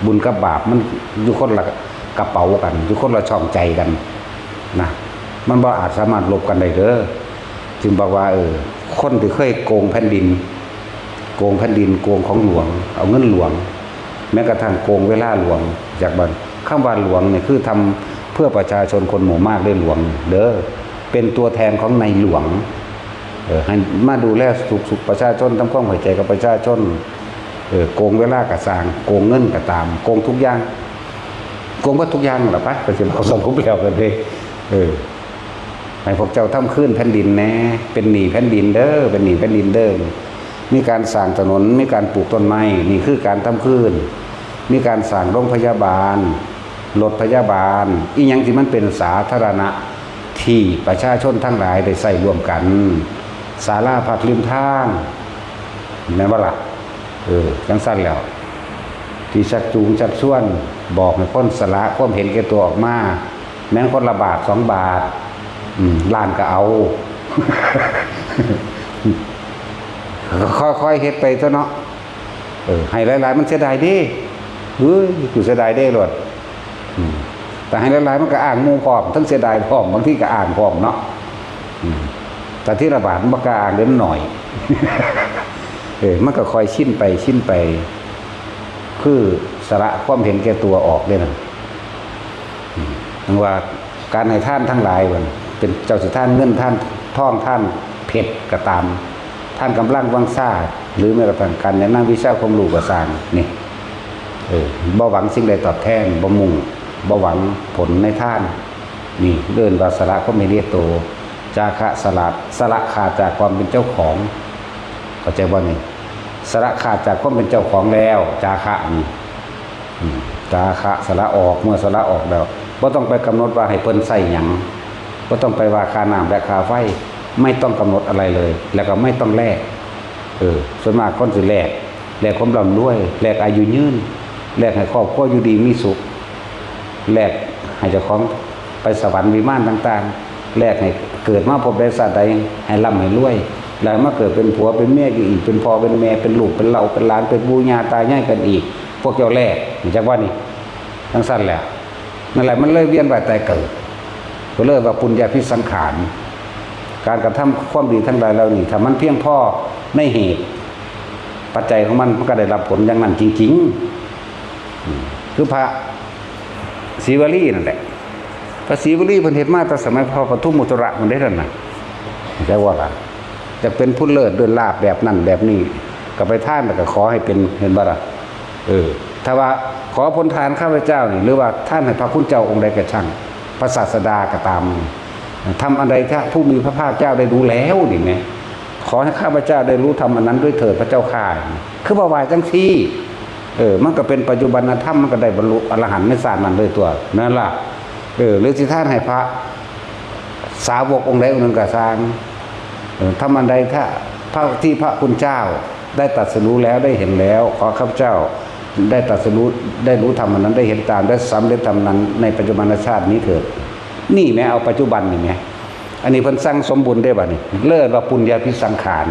บุญกับบาปมันอยู่คนละกระเป๋ากัน อยู่คนละช่องใจกันนะ มันบ่อาจสามารถลบกันได้เด้อ จึงบอกว่า เออ คนที่เคยโกงแผ่นดิน โกงแผ่นดิน โกงของหลวง เอาเงินหลวง แม้กระทั่งโกงเวลาหลวง จากบัน คำว่าหลวงเนี่ยคือทำเพื่อประชาชนคนหมู่มากได้หลวงเด้อ เป็นตัวแทนของในหลวง เออ ให้มาดูแลสุข สุขประชาชน ทำความเข้าใจกับประชาชน เออ โกงเวลากะซ่าง โกงเงินกะตาม โกงทุกอย่าง โกงเบิดทุกอย่างนั่นล่ะ ไป ไปสิเอาสรุปแล้วกันเด้ เออ ให้พวกเจ้าทำคืนแผ่นดินแหน่ เป็นหนี้แผ่นดินเด้อ เป็นหนี้แผ่นดินเด้อ มีการสร้างถนน มีการปลูกต้นไม้ นี่คือการทำคืน มีการสร้างโรงพยาบาล รถพยาบาล อีหยังที่มันเป็นสาธารณะ ที่ประชาชนทั้งหลายได้ใช้ร่วมกัน ศาลาพักริมทาง แม่นบ่ล่ะ เออ จั่งซั้นแล้ว ที่ชักจูงชักชวน บอกให้คนสละความเห็นแก่ตัวออกมา แม้นคนละบาทสองบาท อืม ล้านก็เอา ค่อยๆเฮ็ดไปเถาะเนาะ เออ ให้หลายๆ มันเสียดายเด้ เฮ้ย กูเสียดายเด้โลด อืม แต่ให้หลายๆ มันก็อ้างหมู่พร้อม ทั้งเสียดายพร้อม บางทีก็อ้างพร้อมเนาะ อืม แต่ทีละบาทมันบ่กล้าอ้างเด้ มันน้อย เออ มันก็ค่อยชินไป ชินไป คือสละความเห็นแก่ตัวออกเด้นะ อืม จั่งว่าการให้ทานทั้งหลาย เป็นเจ้าสิทานเงิน ทานทอง ทานเพชรก็ตาม ทานกำลังวังชา หรือแม้กระทั่งการแนะนำวิชาความรู้ก็ซ่าง นี่ เออ บ่หวังสิ่งใดตอบแทน บ่มุ่ง บ่หวังผลในทาน นี่เอิ้นว่าสละความเห็นแก่ตัว จาคะ สละ สละขาดจากความเป็นเจ้าของ เข้าใจบ่นี่ สละขาดจากความเป็นเจ้าของแล้ว จาคะนี่ อืม จาคะ สละออก เมื่อสละออกแล้ว บ่ต้องไปกำหนดว่าให้เพิ่นใช้หยัง บ่ต้องไปว่าค่าน้ำและค่าไฟ ไม่ต้องกำหนดอะไรเลย แล้วก็ไม่ต้องแลก เออ ส่วนมากคนสิแลก แลกความร่ำรวย แลกอายุยืน แลกให้ครอบครัวอยู่ดีมีสุข แลกให้เจ้าของไปสวรรค์วิมานต่างๆ แลกให้เกิดมาพบใดชาติใดให้ร่ำให้รวย แล้วมาเกิดเป็นผัวเป็นเมียกันอีก เป็นพ่อเป็นแม่ เป็นลูกเป็นเหล่าเป็นหลาน เป็นปู่ย่าตายายกันอีก พวกเจ้าแลก จักว่านี่ จั่งซั่นแหละ นั่นแหละ มันเลยเวียนว่ายตายเกิด ก็เลยว่าปุญญาภิสังขาร การกระทำความดีทั้งหลายเหล่านี้ ถ้ามันเพียงพอในเหตุ ปัจจัยของมัน มันก็ได้รับผลอย่างนั้นจริงๆ อืม คือพระศรีวลีนั่นแหละ พระศรีวลีเพิ่นเฮ็ดมาตั้งสมัยพระปทุมมุตระมันได้ท่านน่ะ แต่ว่าล่ะ จะเป็นผู้เลิศด้วยลาภแบบนั้นแบบนี้ ก็ไปทานแล้วก็ขอให้เป็น เห็นบ่ล่ะ เออ ถ้าว่าขอผลทานข้าพเจ้านี่ หรือว่าทานให้พระคุณเจ้าองค์ใดก็ช่าง พระศาสดาก็ตาม ทำอันใดที่ผู้มีพระภาคเจ้าได้รู้แล้วนี่แหม ขอให้ข้าพเจ้าได้รู้ธรรมอันนั้นด้วยเถิดพระเจ้าข้า คือว่าไหว้จังซี่ เออ มันก็เป็นปัจจุบันธรรม มันก็ได้บรรลุอรหันต์ในชาตินั้นเลยตัว นั่นล่ะ เออ หรือสิทานให้พระสาวกองค์ใดองค์หนึ่งก็ช่าง เออ ทำอันใดถ้า พระที่พระคุณเจ้าได้ตรัสรู้แล้วได้เห็นแล้ว ขอข้าพเจ้าได้ตรัสรู้ ได้รู้ธรรมอันนั้น ได้เห็นตาม ได้สำเร็จธรรมนั้นในปัจจุบันชาตินี้เถิด นี่แหม เอาปัจจุบันนี่แหม อันนี้เพิ่นสั่งสมบุญได้บัดนี้ เลิศว่าปุญญาภิสังขาร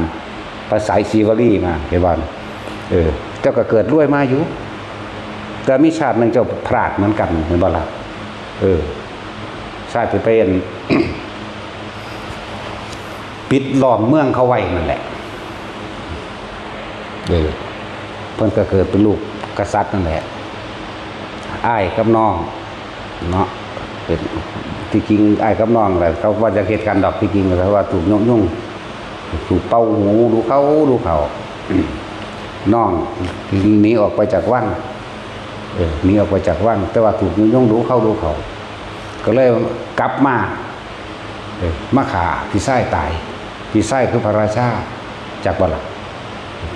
ภาษาศรีวลีมา เห็นบ่ เออ เจ้าก็เกิดรวยมาอยู่ แต่มีชาติหนึ่งเจ้าพลาดเหมือนกัน เห็นบ่ล่ะ เออ ชาติไปเป็น ปิดล้อมเมืองเขาไว้นั่นแหละ เออ เพิ่นก็เกิดเป็นลูกกษัตริย์นั่นแหละ อ้ายกับน้อง เนาะ เป็น ที่จริงอ้ายกับน้องแหละ เขาว่าจะเฮ็ดกันดอก ที่จริงแต่ว่าถูกยุยง ถูกเป่าหูดูเขาดูเขา น้องหนีออกไปจากวัง เออ หนีออกไปจากวัง แต่ว่าถูกยุยงดูเขาดูเขา ก็เลยกลับมา เออ มาฆ่าพี่ชายตาย พี่ชายคือพระราชา จักบ่ล่ะ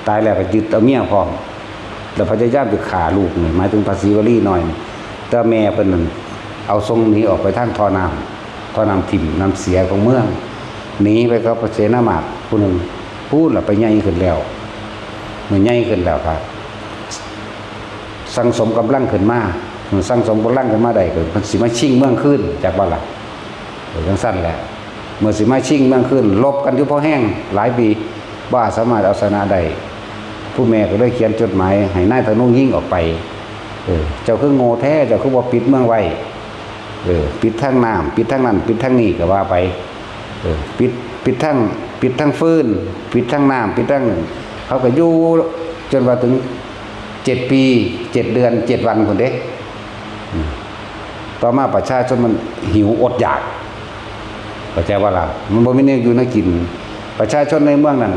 ตายแล้วก็ยึดเอาเมียพร้อม แล้วพยายามจะฆ่าลูกนี่ หมายถึงพระศรีวลีน้อยนี่ แต่แม่เพิ่นนั่นเอาส่งหนีออกไปทางท่อน้ำ ท่อน้ำทิ่มน้ำเสียของเมือง หนีไปกับพระเสนามาตย์ผู้หนึ่ง พู้นล่ะไปใหญ่ขึ้นแล้ว มันใหญ่ขึ้นแล้วครับ สั่งสมกำลังขึ้นมา สั่งสมกำลังขึ้นมาได้ก็เพิ่นสิมาชิงเมืองคืน จักบ่ล่ะ เออ จั่งซั่นแหละ เมื่อสิมาชิงเมืองคืน รบกันอยู่พอแฮงหลายปี บ่สามารถเอาชนะได้ ผู้แม่ก็เลยเขียนจดหมายให้นายธนูยิงออกไป เออ เจ้าคือโง่แท้ เจ้าคือบ่ปิดเมืองไว้ เออ ปิดทางน้ำ ปิดทางนั้น ปิดทางนี้ก็ว่าไป เออ ปิด ปิดทาง ปิดทางฟืน ปิดทางน้ำ ปิดทาง เขาก็อยู่จนว่าถึงเจ็ดปี เจ็ดเดือน เจ็ดวันพุ้นเด้ อืม ต่อมาประชาชนมันหิวอดอยาก เข้าใจบ่ล่ะ มันบ่มีแนวอยู่แนวกิน ประชาชนในเมืองนั้น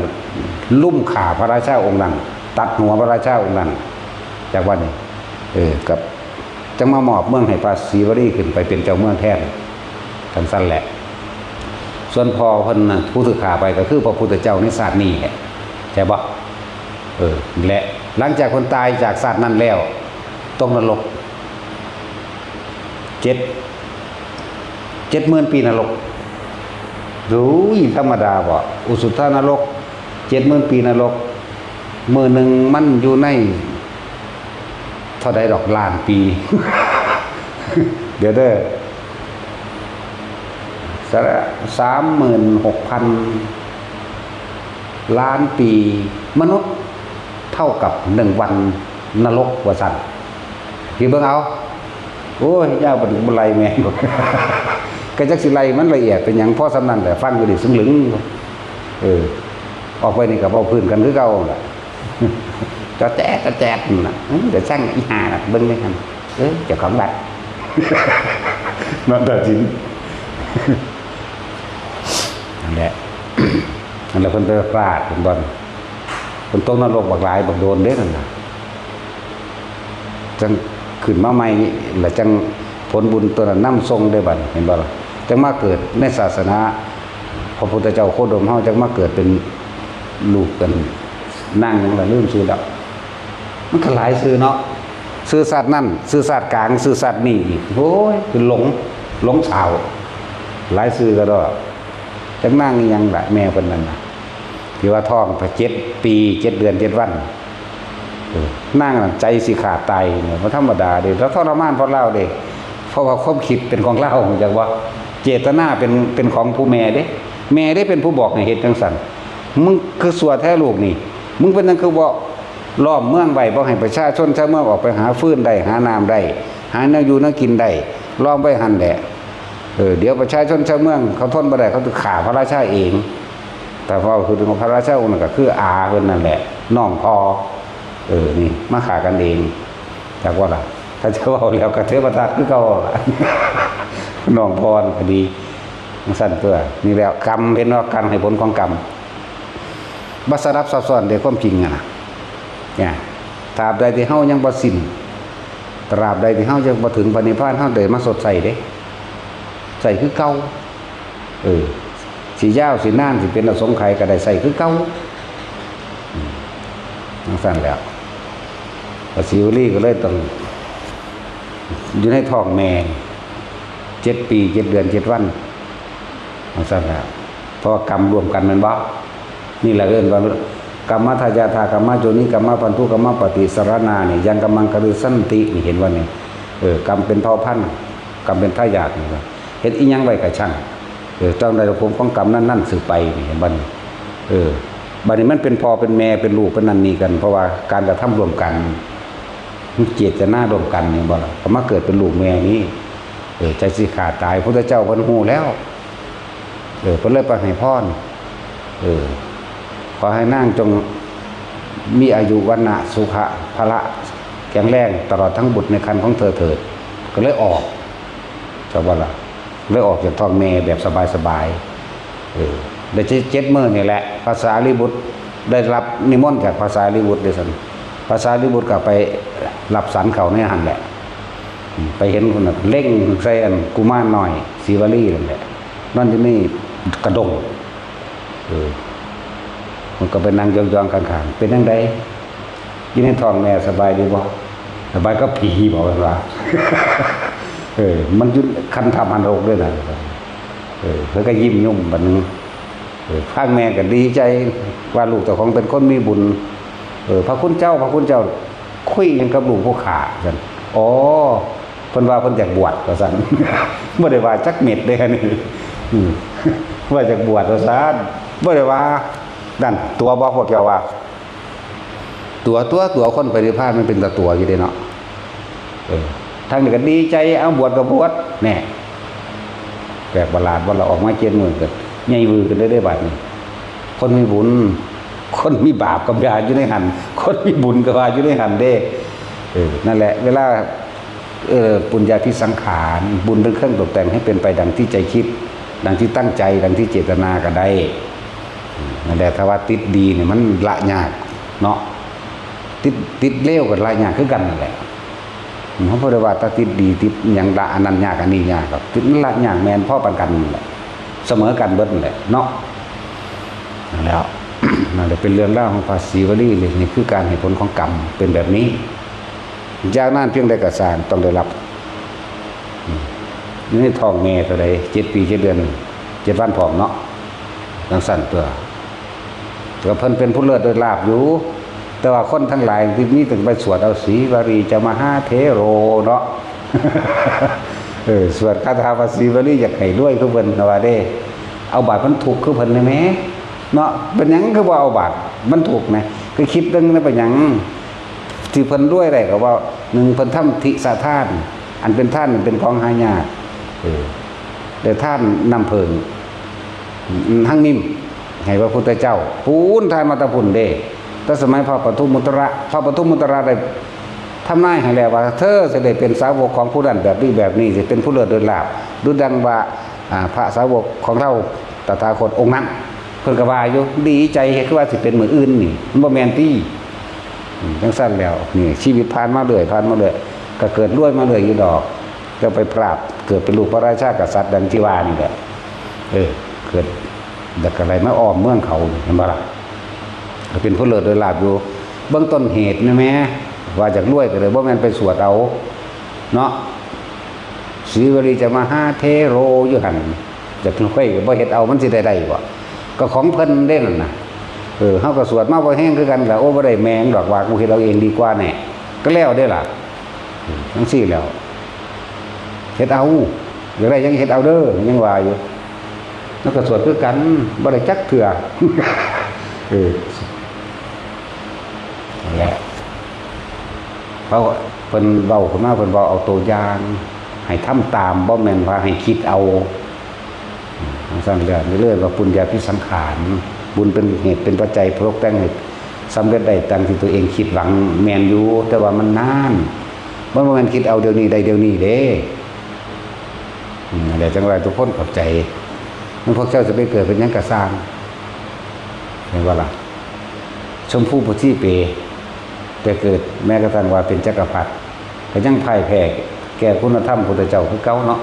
ลุมฆ่าพระราชาองค์นั้น ตัดหัวพระราชาองค์นั้น จักว่านี่ เออ กับ จั่งมามอบเมืองให้พระศรีวลีขึ้นไปเป็นเจ้าเมืองแทน จั่งซั่นแหละ ส่วนพ่อเพิ่นน่ะผู้ถูกฆ่าไปก็คือพระพุทธเจ้าในชาตินี้แหละ ใช่บ่ เออ และหลังจากเพิ่นตายจากชาตินั้นแล้ว ตกนรก เจ็ด เจ็ดหมื่นปีนรก โอ้ย ธรรมดาบ่ อุสุทธานรก เจ็ดหมื่นปีนรก มื้อหนึ่งมันอยู่ใน เท่าใดดอกล้านปี เดี๋ยวเด้อ สะ- สามหมื่นหกพันล้านปี มนุษย์เท่ากับหนึ่งวันนรก ว่าซั่น คิดเบิ่งเอา โอ้ย ยาวไปถึงบ่ไล่แม่น ก็จักสิไล่มันละเอียดเป็นหยัง พอส่ำนั้นแหละ ฟังอยู่นี่ซึ่งลึง เออ ออกไปนี่ก็เว้าพื้นกันคือเก่าล่ะ จอแจ๊ดจอแจ๊ดนั่นน่ะ เออ เดี๋ยวช่างอีห่าน่ะ เบิ่งเลยหั่น เออ เจ้าของบัตร นั่นตัดสิน นั่นแหละ นั่นแหละเพิ่นไปพลาด เพิ่นบ่อน เพิ่นตกนรกบักหลายบักโดนเด้นั่นน่ะ จั่งขึ้นมาใหม่ แล้วจั่งผลบุญตัวนั้นนำส่งได้บัดนี้ เห็นบ่ล่ะ จั่งมาเกิดในศาสนา พระพุทธเจ้าโคดมเฮา จั่งมาเกิดเป็นลูกกัน นางหยังล่ะ ลืมชื่อแล้ว มันก็หลายชื่อเนาะ ชื่อชาตินั่น ชื่อชาติกลาง ชื่อชาตินี้อีก โอ้ย คือหลง หลงสาว หลายชื่อก็ดอก จักนางอีหยังล่ะ แม่เพิ่นนั่นน่ะ ที่ว่าท้องเจ็ดปี เจ็ดเดือน เจ็ดวัน นางน่ะใจสิขาดตายเนี่ย บ่ธรรมดาเด้ แล้วทรมานเพราะลาวเด้ เพราะว่าความคิดเป็นของลาว รู้จักบ่ เจตนาเป็น เป็นของผู้แม่เด้ แม่เด้เป็นผู้บอกให้เฮ็ดจั่งซั้น มึงคือซั่วแท้ลูกนี่ มึงเป็นหยังคือบ่ล้อมเมืองไว้ บ่ให้ประชาชนชาวเมืองออกไปหาฟืนได้ หาน้ำได้ หาแนวอยู่แนวกินได้ ล้อมไว้หั่นแหละ เออ เดี๋ยวประชาชนชาวเมืองเขาทนบ่ได้ เขาสิฆ่าพระราชาเอง แต่เว้าคือพระราชาองค์นั้นก็คืออาเพิ่นนั่นแหละ น้องพ่อ เออ นี่ มาฆ่ากันเอง จักว่าล่ะ ถ้าจะเว้าแล้วก็เทวทัตคือเก่าล่ะ น้องพ่อนั่นก็ดี จั่งซั้นตัว นี่แหละกรรม เห็นว่ากรรม ให้ผลของกรรม บ่สลับซับซ้อนเด้ ความจริงอะนะ เนี่ย ตราบใดที่เฮายังบ่สิ้น ตราบใดที่เฮายังบ่ถึงพระนิพพาน เฮาได้มาชดใช้เด้ ใช้คือเก่า เออ สิยาวสินาน สิเป็นอสงไขยก็ได้ใช้คือเก่า อืม จั่งซั้นแหล้ว พระศรีวลีก็เลยต้อง อยู่ในท้องแม่ เจ็ดปี เจ็ดเดือน เจ็ดวัน จั่งซั้นแหล้ว เพราะว่ากรรมร่วมกันแม่นบ่ นี่แหละเอิ้นว่ากรรมทายาทากรรมโยนิกรรมพันธุกรรมปฏิสรณานี่ ยังกรรมังคฤสันติ นี่เห็นบ่นี่ เออ กรรมเป็นเผ่าพันธุ์ กรรมเป็นทายาทนี่ว่า เฮ็ดอีหยังไว้ก็ช่าง เออ ต้องได้รับผลของกรรมนั้นๆ สืบไปนี่ เห็นบ่นี่ เออ บัดนี้มันเป็นพ่อเป็นแม่เป็นลูกเป็นนั่นนี่กัน เพราะว่าการกระทำร่วมกัน เจตนาร่วมกันนี่บ่ล่ะ ก็มาเกิดเป็นลูกแม่นี่ เออ ใจสิขาดตาย พุทธเจ้าเพิ่นฮู้แล้ว เออ เพิ่นเลยไปให้พร เออ ขอให้นางจงมีอายุ วรรณะ สุขะ พละ แข็งแรง ตลอดทั้งบุตรในครรภ์ของเธอเถิด ก็เลยออก จักว่าล่ะ เลยออกจากท้องแม่แบบสบายๆ เออ ได้เจ็ด เจ็ดมื้อนี่แหละ พระสารีบุตรได้รับนิมนต์จากพระสารีบุตรเด้อซั่น พระสารีบุตรก็ไปรับสันเข้าในหั่นแหละ อืม ไปเห็นคนน่ะเล็งใส่อันกุมารน้อย สีวลีนั่นแหละ นอนอยู่ในกระด้ง เออ มันก็ไปนั่งยองๆ ข้างๆ เป็นจั่งใด อยู่ในท้องแม่สบายดีบ่ สบายก็ผีบอกกันว่า เออ มันอยู่คันธพรรมหกด้วยนะ เออ เพิ่นก็ยิ้มยุ่มบัดนี้ เออ ฟังแม่ก็ดีใจว่าลูกเจ้าของเป็นคนมีบุญ เออ พระคุณเจ้า พระคุณเจ้า คุยหยังกับลูกผู้ข้าซั่น อ๋อ เพิ่นว่าเพิ่นอยากบวชว่าซั่น บ่ได้ว่าจักเม็ดเด้ อันนี้ อืม ว่าอยากบวชว่าซั่น บ่ได้ว่า นั่น ตั๋วบ่พวกเจ้าว่า ตั๋ว ตั๋ว ตั๋ว คนไปนิพพานมันเป็นตาตั๋วอยู่เด้เนาะ เออ ทางนี้ก็ดีใจ เอาบวชก็บวช แน่ แปลกประหลาด ว่าเราออกมาเจ็ดมื้อก็ใหญ่วือขึ้นเด้ เด้บัดนี้ คนมีบุญ คนมีบาปก็ว่าอยู่ในหั่น คนมีบุญก็ว่าอยู่ในหั่นเด้ เออ นั่นแหละ เวลา เออ ปุญญาภิสังขาร บุญเป็นเครื่องตกแต่งให้เป็นไปดังที่ใจคิด ดังที่ตั้งใจ ดังที่เจตนาก็ได้ อืม นั่นแหละ ถ้าว่าติดดีเนี่ยมันละยากเนาะ ติด ติดเลวก็ละยากคือกันนั่นแหละ อืม เฮาบ่ได้ว่าถ้าติดดีติดหยังละอันนั้นยากอันนี้ยากครับ ติดมันละยากแม่นพอปานกันนั่นแหละ เสมอกันเบิดนั่นแหละเนาะ นั่นแหล้ว นั่นแหละเป็นเรื่องราวของพระศรีวลีเลย นี่คือการให้ผลของกรรมเป็นแบบนี้ จากนั้นเพียงใดก็สร้างต้องได้รับ อืม อยู่ในท้องแม่เท่าใด เจ็ดปีเจ็ดเดือน เจ็ดวันพร้อมเนาะ จั่งซั้นตัว ก็เพิ่นเป็นผู้เลิศโดยลาภอยู่ แต่ว่าคนทั้งหลายที่มีแต่ไปสวดเอา สีวลีจะมหาเถโรเนาะ เออ สวดคาถาพระศรีวลีอยากให้รวยคือเพิ่นว่าเด้ เอาบาตรบรรทุกคือเพิ่นได้แหม เนาะ เป็นหยังคือบ่เอาบาตรบรรทุกนะ คือคิดเบิ่งนะ เป็นหยัง ที่เพิ่นรวยได้ก็ว่า หนึ่ง เพิ่นทำทิสทาน อันเป็นทานเป็นของหายาก เออ ได้ทานน้ำผึ้ง อืม ทั้งนิ่ม ให้พระพุทธเจ้า ปูนทานมาแตะพุ้นเด้ แต่สมัยพระปทุมมุตระ พระปทุมมุตระได้ทำนายให้แล้วว่า เธอจะได้เป็นสาวกของผู้นั้นแบบนี้แบบนี้ จะเป็นผู้เลิศโดยลาภ ดุจดังว่า อ่า พระสาวกของเราตถาคตองค์นั้น เพิ่นก็ว่าอยู่ ดีใจเฮ็ดคือว่าสิเป็นมื้ออื่นนี่ มันบ่แม่นติ อืม จั่งซั้นแล้ว นี่ชีวิตผ่านมาเรื่อย ผ่านมาเรื่อย ก็เกิดรวยมาเรื่อยอยู่ดอก ก็ไปพลาด เกิดเป็นลูกพระราชากษัตริย์ดังที่ว่านี่แหละ เออ เกิด แล้วก็ไหลมาอ้อมเมืองเขา เห็นบ่ล่ะ ก็เป็นผู้เลิศโดยลาภอยู่ เบิ่งต้นเหตุนี่แหม ว่าอยากรวยก็เลย บ่แม่นไปสวดเอา เนาะ สีวลีจะมหาเถโรอยู่หั่น อยากรวยก็บ่เฮ็ดเอา มันสิได้ได้บ่ ก็ของเพิ่นเด้นั่นน่ะ เออ เฮาก็สวดมาบ่แฮงคือกันล่ะ โอ้ บ่ได้แม่งดอก ว่ากูเฮ็ดเอาเองดีกว่าแน่ ก็แล้วเด้ล่ะ จังซี่แหล้ว เฮ็ดเอา อยากได้หยังเฮ็ดเอาเด้อ ยังว่าอยู่ แล้วก็สวดคือกัน บ่ได้จักเทื่อ เออ นั่นแหละ เพราะเพิ่นเว้าขึ้นมา เพิ่นเว้าเอาตัวอย่าง ให้ทำตาม บ่แม่นว่าให้คิดเอา จังซั่นแล้ว เรื่อยๆว่าปุญญาภิสังขาร บุญเป็นเหตุเป็นปัจจัยปรุงแต่งให้สำเร็จได้ดังที่ตัวเองคิดหวัง แม่นอยู่ แต่ว่ามันนาน มันบ่แม่นคิดเอาเดี๋ยวนี้ได้เดี๋ยวนี้เด้ อืม นั่นแหละ จังว่าทุกคนเข้าใจ มันพวกเจ้าจะไปเกิดเป็นหยังกะซ่าง เห็นบ่ล่ะ ชมพูปะทีปเป ไปเกิดแม้กระทั่งว่าเป็นจักรพรรดิ ก็ยังพ่ายแพ้แก่คุณธรรมพุทธเจ้าคือเก่าเนาะ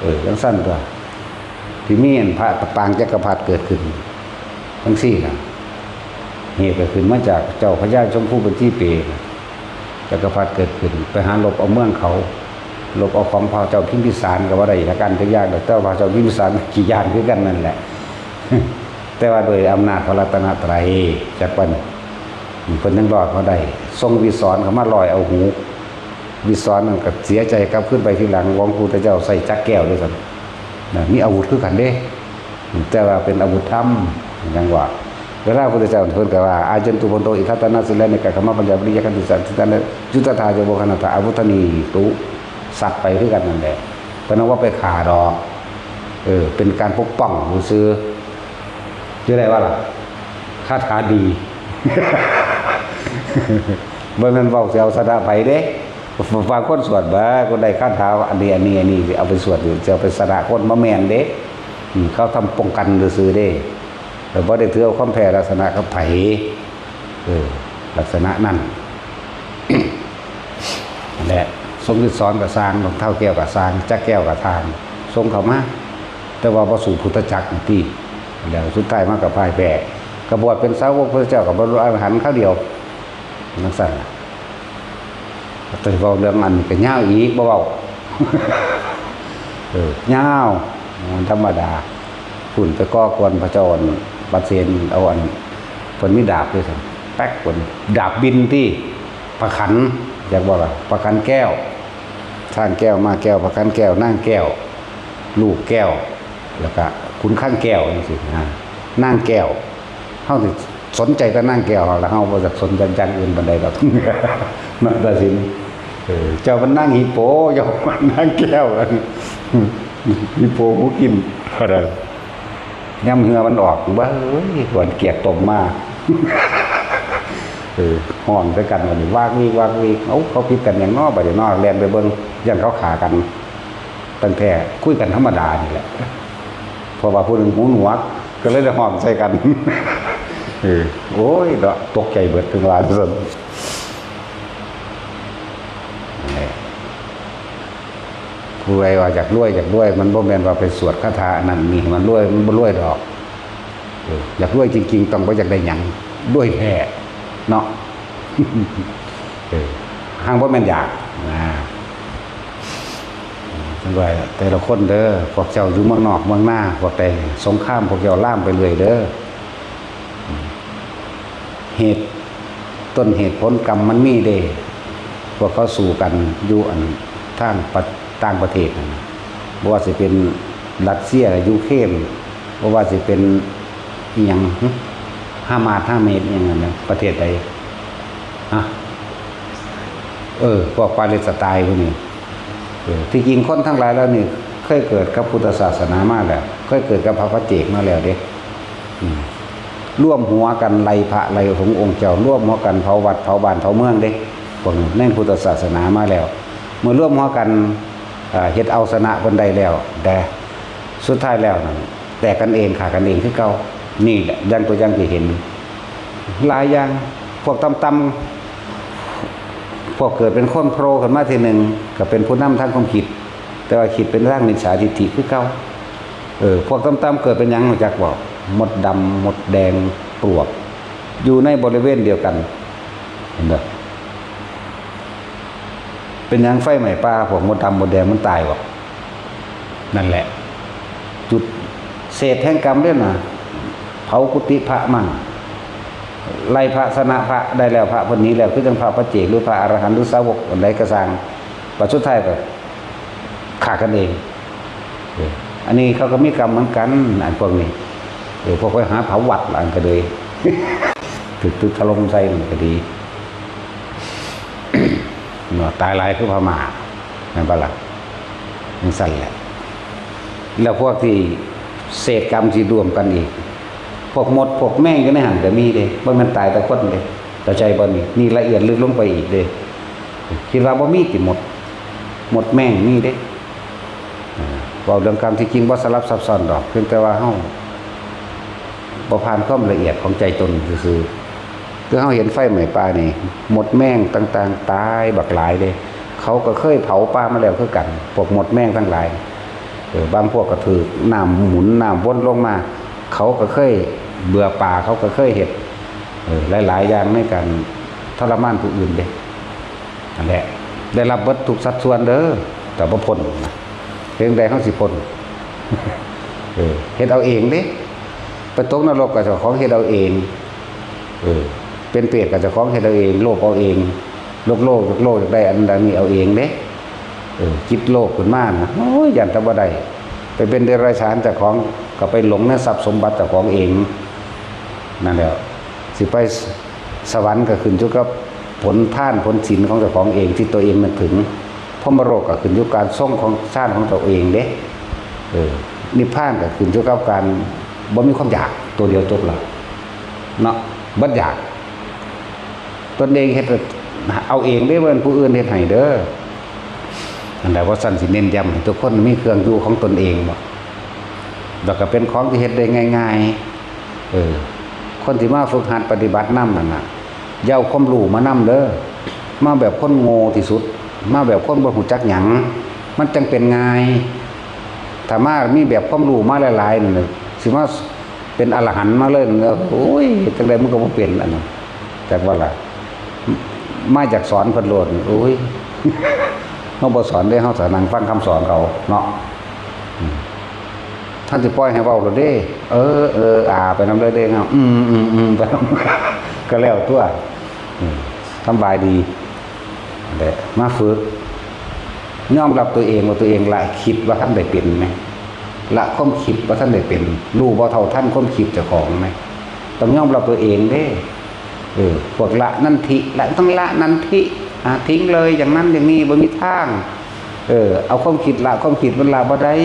เออ จังซั่นตัว ที่มีอันพระปางจักรพรรดิเกิดขึ้น จังซี่น่ะ เหตุก็ขึ้นมาจากเจ้าพญาชมพูปะทีปเป จักรพรรดิเกิดขึ้น ไปหาลบเอาเมืองเขา ลบเอาของพระเจ้าพิมพิสารก็ว่าได้ ละกันก็ยาก แต่ว่าพระเจ้าพิมพิสารขี้ย้านคือกันนั่นแหละ แต่ว่าโดยอำนาจพระรัตนตรัย จักวัน เพิ่นยังรอดมาได้ ทรงวิสรเข้ามาลอยเอาหู วิสรนั่นก็เสียใจกลับขึ้นไปทีหลัง หลวงปู่เจ้าใส่จักแก้วด้วยกันนะ มีอาวุธคือกันเด้ แต่ว่าเป็นอาวุธธรรม ยังว่า เวลาพระพุทธเจ้าเพิ่นก็ว่า อายันตุพันโท อิทัตตนสิเลเนกะขมะปัญญาวิริยะขันติสันติตันยุตตาจโวคณตาอาวุธนีตุ สัตว์ไปคือกันนั่นแหละ เพิ่นเอาว่าไปฆ่าดอก เออ เป็นการปกป้องซื่อๆ อยู่ได้ว่าล่ะ คาถาดี บ่แม่นเว้าสิเอาชนะไผเด้ บางคนสวดบ่ คนได้คาถาอันนี้ อันนี้ อันนี้ เอาไปสวดอยู่ จะเอาไปชนะคนบ่แม่นเด้ อืม เขาทำป้องกันซื่อๆเด้ แต่บ่ได้ถือเอาความแพ้ลักษณะกับไผ เออ ลักษณะนั้น นั่นแหละ ทรงวิสรก็ซ่าง รองเท้าแก้วก็ซ่าง จักแก้วก็ซ่าง ทรงเข้ามา แต่ว่าบ่สู้พุทธจักรนี่ติ แล้วสุดท้ายมาก็พ่ายแพ้ ก็บวชเป็นสาวกพระเจ้า ก็บรรลุอรหันต์คราวเดียว จังซั่นล่ะ แต่เว้าเรื่องอันนี้ก็ยาวอีก บ่เว้า เออ ยาว มันธรรมดา พุ้นไปก่อกวนพระเจ้าอันปเสน เอาอัน เพิ่นมีดาบด้วยซั่น แป๊ก เพิ่น ดาบบินติ พระขัน จักบ่ล่ะ พระขันแก้ว ช้างแก้ว ม้าแก้ว พระขันแก้ว นางแก้ว ลูกแก้ว แล้วก็ขุนข้างแก้วจังซี่นะ นางแก้ว เฮาสิสนใจแต่นางแก้ว แล้วเฮาบ่อยากสนใจอย่างอื่นปานใดดอก นาฏศิลป์ เออ เจ้ามันนางฮิปโป เจ้ามันนางแก้ว ฮิปโปหมูกิน ย่ำเหือมันออก เบ้ย หวนเกียกต้มมา เออ ฮ้องใส่กันบัดนี้ วากวีก วากวีก เอ้า เขาผิดกันหยังน้อ บัดนี้น้อ แล่นไปเบิ่ง ย่านเขาฆ่ากัน ตั้งแต่คุยกันธรรมดานี่แหละ เพราะว่าผู้หนึ่งหูหนวก ก็เลยได้ฮ้องใส่กัน เออ โอ้ย เนาะ ตกใจเบิด ถึงว่าซั่น ผู้ใดว่าอยากรวย อยากรวย มันบ่แม่นว่าไปสวดคาถาอันนั้นนี่ มันรวย มันบ่รวยดอก เออ อยากรวยจริงๆ ต้องบ่อยากได้หยัง รวยแท้ เนาะ เออ ห่างบ่แม่นอยาก นะ จังว่าแต่ละคนเด้อ พวกเจ้าอยู่เมืองนอกเมืองนา พวกใดสงคราม พวกเจ้าลามไปเรื่อยเด้อ เหตุ ต้นเหตุผลกรรมมันมีเด้ พวกเขาสู้กันอยู่อันทางประ ต่างประเทศนั่นน่ะ บ่ว่าสิเป็นรัสเซีย ยูเครน บ่ว่าสิเป็นอิหยัง หึ ฮามาส ฮาเมส อิหยังนั่นน่ะ ประเทศใด ฮะ เออ พวกปาเลสไตน์พวกนี้ เออ ที่จริงคนทั้งหลายเหล่านี้เคยเกิดกับพุทธศาสนามาแล้ว เคยเกิดกับพระปัจเจกมาแล้วเด้ อืม ร่วมหัวกันไล่พระไล่สงฆ์องค์เจ้า ร่วมหัวกันเผาวัดเผาบ้านเผาเมืองเด้ พวกนี้ในพุทธศาสนามาแล้ว เมื่อร่วมหัวกัน เอ่อ เฮ็ดเอาชนะเพิ่นได้แล้ว แต่สุดท้ายแล้วนั่นแตกกันเอง ฆ่ากันเองคือเก่า นี่แหละ อย่างตัวอย่างที่เห็น หลายอย่าง พวกต่ำๆ พวกเกิดเป็นคนโผล่ขึ้นมาทีหนึ่ง ก็เป็นผู้นำทางความคิด แต่ว่าคิดเป็นทางมิจฉาทิฏฐิคือเก่า เออ พวกต่ำๆ เกิดเป็นหยังรู้จักบ่ มดดำ มดแดง ปลวก อยู่ในบริเวณเดียวกัน เห็นบ่ เป็นหยังไฟไหม้ป่า พวกมดดำมดแดงมันตายบ่ นั่นแหละ จุดเศษแห่งกรรมเด้อนะ เผากุฏิพระมั่ง ไล่พระชนะพระได้แล้ว พระเพิ่นหนีแล้ว คือจั่งพระปัจเจกหรือพระอรหันต์หรือสาวกอันใดก็ซ่าง บัดสุดท้ายก็ฆ่ากันเอง เออ อันนี้เขาก็มีกรรมเหมือนกัน อันพวกนี้ เออ พวกไปหาเผาวัดละอันก็เลย ถูกตึกถล่มใส่มันก็ดี เนาะ ตายหลายคือพม่า แม่นบ่ล่ะ? จั่งซั้นแหละ แล้วพวกที่เสพกรรมสิร่วมกันอีก พวกมดพวกแมงอยู่ในหั่นก็มีเด้ บ่แม่นตายแต่คนเด้ เข้าใจบ่นี่? นี่ละเอียดลึกลงไปอีกเด้ คิดว่าบ่มีติมด มดแมงมีเด้ อ่า เว้าเรื่องกรรมที่จริงบ่สลับซับซ้อนดอก เพียงแต่ว่าเฮาบ่ผ่านความละเอียดของใจตนซื่อๆ คือเฮาเห็นไฟไหม้ป่านี่ มดแมงต่างๆ ตายบักหลายเด้ เขาก็เคยเผาป่ามาแล้วคือกัน พวกมดแมงทั้งหลาย เออ บางพวกก็ถืกน้ำหมุนน้ำวนลงมา เขาก็เคยเบื่อป่า เขาก็เคยเฮ็ด เออ หลายๆ อย่างในการทรมานผู้อื่นเด้ นั่นแหละ ได้รับเบิดทุกสัดส่วนเด้อ แต่บ่พ้นนะ เฮ็ดจั่งใดเฮาสิพ้น เออ เฮ็ดเอาเองเด้ ไปตกนรกก็เจ้าของเฮ็ดเอาเอง เออ เป็นเปรตก็เจ้าของเฮ็ดเอาเอง โลภเอาเอง โลภ โลภ โลภอยากได้อันนั้นนี่เอาเองเด้ เออ จิตโลภขึ้นมานะ โอ้ย ย้านแต่บ่ได้ ไปเป็นเดรัจฉานเจ้าของก็ไปหลงในทรัพย์สมบัติเจ้าของเอง นั่นแหละ สิไปสวรรค์ก็ขึ้นอยู่กับผลทานผลศีลของเจ้าของเองที่ตัวเองนึกถึง พรหมโลกก็ขึ้นอยู่การทรงของฌานของตัวเองเด้ เออ นิพพานก็ขึ้นอยู่กับการบ่มีความอยาก ตัวเดียวจบละ เนาะ บ่อยาก ตนเองเฮ็ดเอาเองเด้ บ่แม่นผู้อื่นเฮ็ดให้เด้อ อันใดว่าซั่นสิเน้นย้ำให้ทุกคนมีเครื่องอยู่ของตนเองบ่ แล้วก็เป็นของที่เฮ็ดได้ง่ายๆ เออ คนที่มาฝึกหัดปฏิบัตินำนั่นน่ะ อย่าเอาความรู้มานำเด้อ มาแบบคนโง่ที่สุด มาแบบคนบ่รู้จักหยัง มันจั่งเป็นง่าย ถ้ามามีแบบความรู้มาหลายๆ นั่นน่ะ สิมาเป็นอรหันต์มาเลยนั่นน่ะ โอ้ย จั่งใดมันก็บ่เป็นอันนั้น จักว่าล่ะ มาจากสอนเพิ่นโลด โอ้ย เฮาบ่สอนเด้ เฮาสินั่งฟังคำสอนเขาเนาะ อืม ท่านสิปล่อยให้เว้าโลดเด้ เออ เออ อ่า ไปนำเลยเด้เนาะ อืม อืม อืม ไปนำ ก็แล้วตัว อืม สำบายดี นั่นแหละ มาฝึก ยอมรับตัวเองว่าตัวเองละคิดว่าทันได้เป็นไหม ละความคิดว่าทันได้เป็น รู้บ่เท่าทันความคิดเจ้าของไหม ต้องยอมรับตัวเองเด้ เออ พวกละนันทิ ละ ต้องละนันทิ อ่า ทิ้งเลย อย่างนั้นอย่างนี้ บ่มีทาง เออ เอาความคิดละความคิด มันละบ่ได้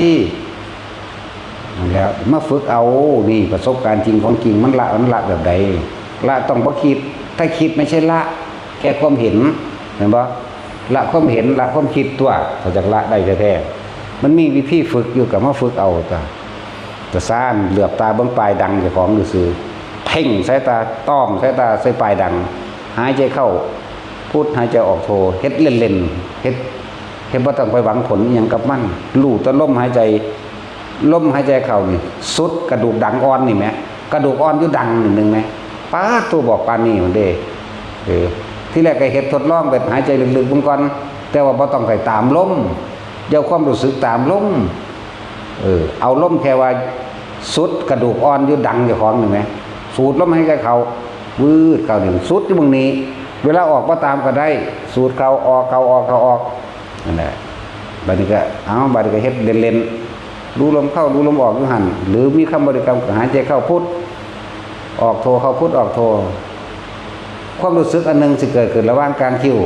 นั่นแหละ มาฝึกเอา นี่ประสบการณ์จริงของจริง มันละ มันละแบบใด ละต้องบ่คิด ถ้าคิดไม่ใช่ละ แค่ความเห็น เห็นบ่ ละความเห็น ละความคิดตัว ถ้าอยากละได้แท้ๆ มันมีวิธีฝึกอยู่ ก็มาฝึกเอาจ้ะ ตาซ่านเหลือบตาเบิ่งปลายดังเจ้าของซื่อๆ เพ่งสายตา ต้อมสายตาใส่ปลายดัง หายใจเข้าพุท หายใจออกโท เฮ็ดเล่นๆ เฮ็ด เฮ็ดบ่ต้องไปหวังผลอิหยังกับมัน รู้แต่ลมหายใจ ลมหายใจเข้านี่ สุดกระดูกดังอ่อนนี่แหม กระดูกอ่อนอยู่ดังนิดนึงแหม ป๊าด ตัวบอกปานนี้มันเด้ เออ ที่แรกก็เฮ็ดทดลองแบบหายใจลึกๆเบิ่งก่อน แต่ว่าบ่ต้องไปตามลม อย่าเอาความรู้สึกตามลม เออ เอาลมแค่ว่าสุดกระดูกอ่อนอยู่ดังเจ้าของนี่แหม สูดลมหายใจเข้า วืดเข้านี่ สุดอยู่หม่องนี้ เวลาออกบ่ตามก็ได้ สูดเข้าออก เข้าออก เข้าออก นั่นแหละ บัดนี้ก็ เอา บัดนี้ก็เฮ็ดเล่นๆ รู้ลมเข้า รู้ลมออกอยู่หั่น หรือมีคำบริกรรมก็หายใจเข้าพุท ออกโท เข้าพุท ออกโท ความรู้สึกอันหนึ่งสิเกิดขึ้นระหว่างกลางคิ้ว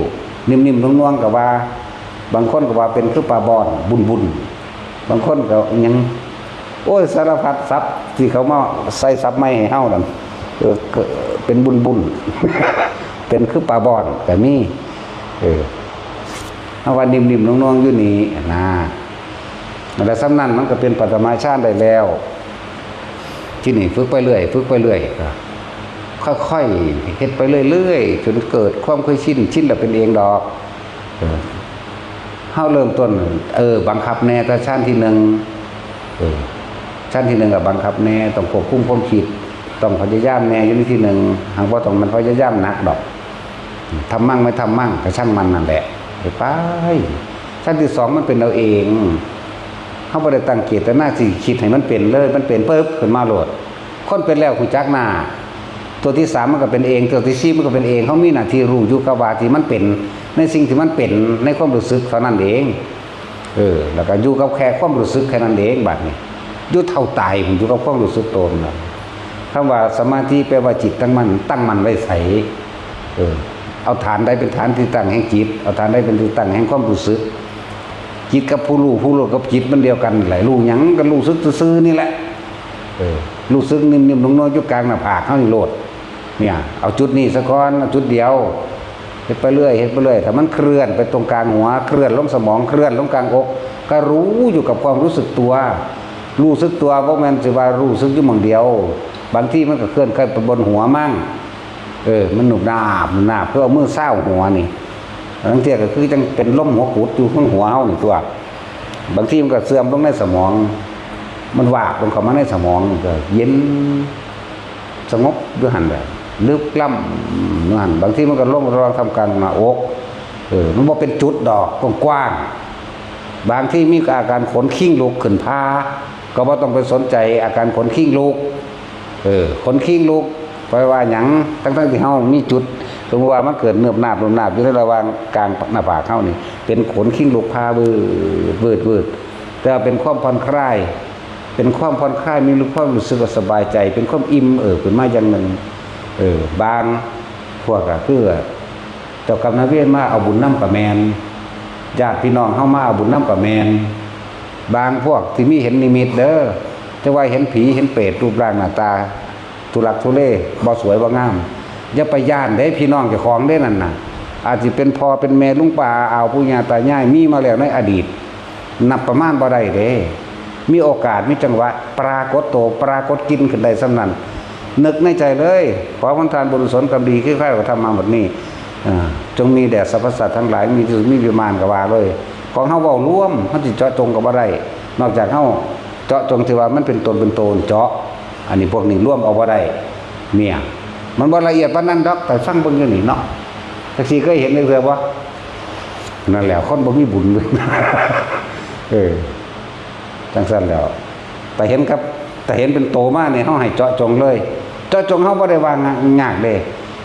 นิ่มๆ นวลๆ ก็ว่า บางคนก็ว่าเป็นคือปลาบอน บุนๆ บางคนก็อิหยัง โอ้ย สารพัดศัพท์ที่เขามาใส่ศัพท์ใหม่ให้เฮานั่น เออ ก็เป็นบุนๆ เป็นคือปลาบอนก็มี เออ เฮาว่านิ่มๆ นวลๆ อยู่นี่นะ แล้วส่ำนั้นมันก็เป็นปฐมฌานได้แล้ว ที่นี่ฝึกไปเรื่อย ฝึกไปเรื่อย ก็ค่อยๆ เฮ็ดไปเรื่อยๆ จนเกิดความเคยชิน ชินแล้วเป็นเองดอก เออ เฮาเริ่มต้น เออ บังคับแน่ แต่ฌานที่หนึ่ง เออ ฌานที่หนึ่งก็บังคับแน่ ต้องควบคุมความคิด ต้องพยายามแน่ อยู่ในที่หนึ่ง หากบ่ต้องมันพยายามหนักดอก ทำมั่งไม่ทำมั่ง ก็ช่างมันนั่นแหละ ไป ฌานที่สองมันเป็นเอาเอง เฮาบ่ได้ตั้งเจตนาสิคิดให้มันเป็นเลย มันเป็นปึ๊บขึ้นมาโลด คนเป็นแล้วฮู้จักหน้า ตัวที่สามมันก็เป็นเอง ตัวที่สี่มันก็เป็นเอง เขามีหน้าที่รู้อยู่กับว่าที่มันเป็น ในสิ่งที่มันเป็น ในความรู้สึกเท่านั้นเอง เออ แล้วก็อยู่กับแค่ความรู้สึกแค่นั้นเอง บัดนี้ อยู่เท่าตายผมอยู่กับความรู้สึกตัวนั่นล่ะ คำว่าสมาธิแปลว่าจิตตั้งมั่น ตั้งมั่นไว้ใส เออ เอาฐานใดเป็นฐานที่ตั้งแห่งจิต เอาฐานใดเป็นที่ตั้งแห่งความรู้สึก จิตกับผู้รู้ ผู้รู้กับจิตมันเดียวกันแหละ รู้หยังก็รู้สึกซื่อๆนี่แหละ เออ รู้สึกนิ่มๆนวลๆอยู่กลางหน้าผากเฮานี่โลด เนี่ย เอาจุดนี้ซะก่อน เอาจุดเดียว เฮ็ดไปเรื่อย เฮ็ดไปเรื่อย ถ้ามันเคลื่อนไปตรงกลางหัว เคลื่อนลงสมอง เคลื่อนลงกลางอก ก็รู้อยู่กับความรู้สึกตัว รู้สึกตัว บ่แม่นสิว่ารู้สึกอยู่หม่องเดียว บางทีมันก็เคลื่อนไปบนหัวมั่ง เออ มันหนุบหนาบ หนุบหนาบ คือเอามือซาวหัวนี่ บางเทื่อก็คือจั่งเป็นลมหัวกุดอยู่ข้างหัวเฮานี่ตัว บางทีมันก็เสื่อมลงในสมอง มันวาบลงเข้ามาในสมอง ก็เย็น สงบอยู่หั่นแหละ ลึกล้ำอยู่หั่น บางทีมันก็ลงระหว่างท่ามกลางหน้าอก เออ มันบ่เป็นจุดดอก กว้างๆ บางทีมีอาการขนคิงลุกขึ้นพา ก็บ่ต้องไปสนใจอาการขนคิงลุก เออ ขนคิงลุก ไปว่าหยัง ทั้งๆที่เฮามีจุด สมมุติว่ามันเกิดเนิบนาบเนิบนาบอยู่ในระหว่างกลางหน้าผากเฮานี่ เป็นขนคิงลุกพา วืด วืด วืด แต่ว่าเป็นความผ่อนคลาย เป็นความผ่อนคลาย มีความรู้สึกว่าสบายใจ เป็นความอิ่มเอิบขึ้นมาอย่างหนึ่ง เออ บางพวกก็คือ เจ้ากรรมนายเวรมาเอาบุญนำก็แม่น ญาติพี่น้องเฮามาเอาบุญนำก็แม่น บางพวกที่มีเห็นนิมิตเด้อ แต่ว่าเห็นผีเห็นเปรตรูปร่างหน้าตา ทุลักทุเล บ่สวยบ่งาม อย่าไปย้านเด้ พี่น้องเจ้าของเด้นั่นน่ะ อาจสิเป็นพ่อเป็นแม่ลุงป้าอาอาวปู่ย่าตายาย มีมาแล้วในอดีต นับประมาณบ่ได้เด้ มีโอกาสมีจังหวะ ปรากฏโตปรากฏกินขึ้นได้ส่ำนั้น นึกในใจเลย ขอผลทานบุญกุศลกรรมดี คือข้าพเจ้ากระทำมาหมดนี้ อ่า จงมีแด่สรรพสัตว์ทั้งหลาย มีที่สุดมีวิมานก็ว่าเลย ของเฮาเว้ารวม เฮาสิเจาะจงก็บ่ได้ นอกจากเฮาเจาะจงที่ว่ามันเป็นตนเป็นตนเจาะ อันนี้พวกนี้รวมเอาบ่ได้ เนี่ย มันบ่ละเอียดปานนั้นดอก แต่ฟังเบิ่งอยู่นี่เนาะ จักสิเคยเห็นจักเทื่อบ่ นั่นแหละ คนบ่มีบุญเว้ย เออ จังซั่นแหล้ว แต่เห็นครับ แต่เห็นเป็นโตมาเนี่ย เฮาให้เจาะจงเลย เจาะจงเฮาบ่ได้ว่ายากเด้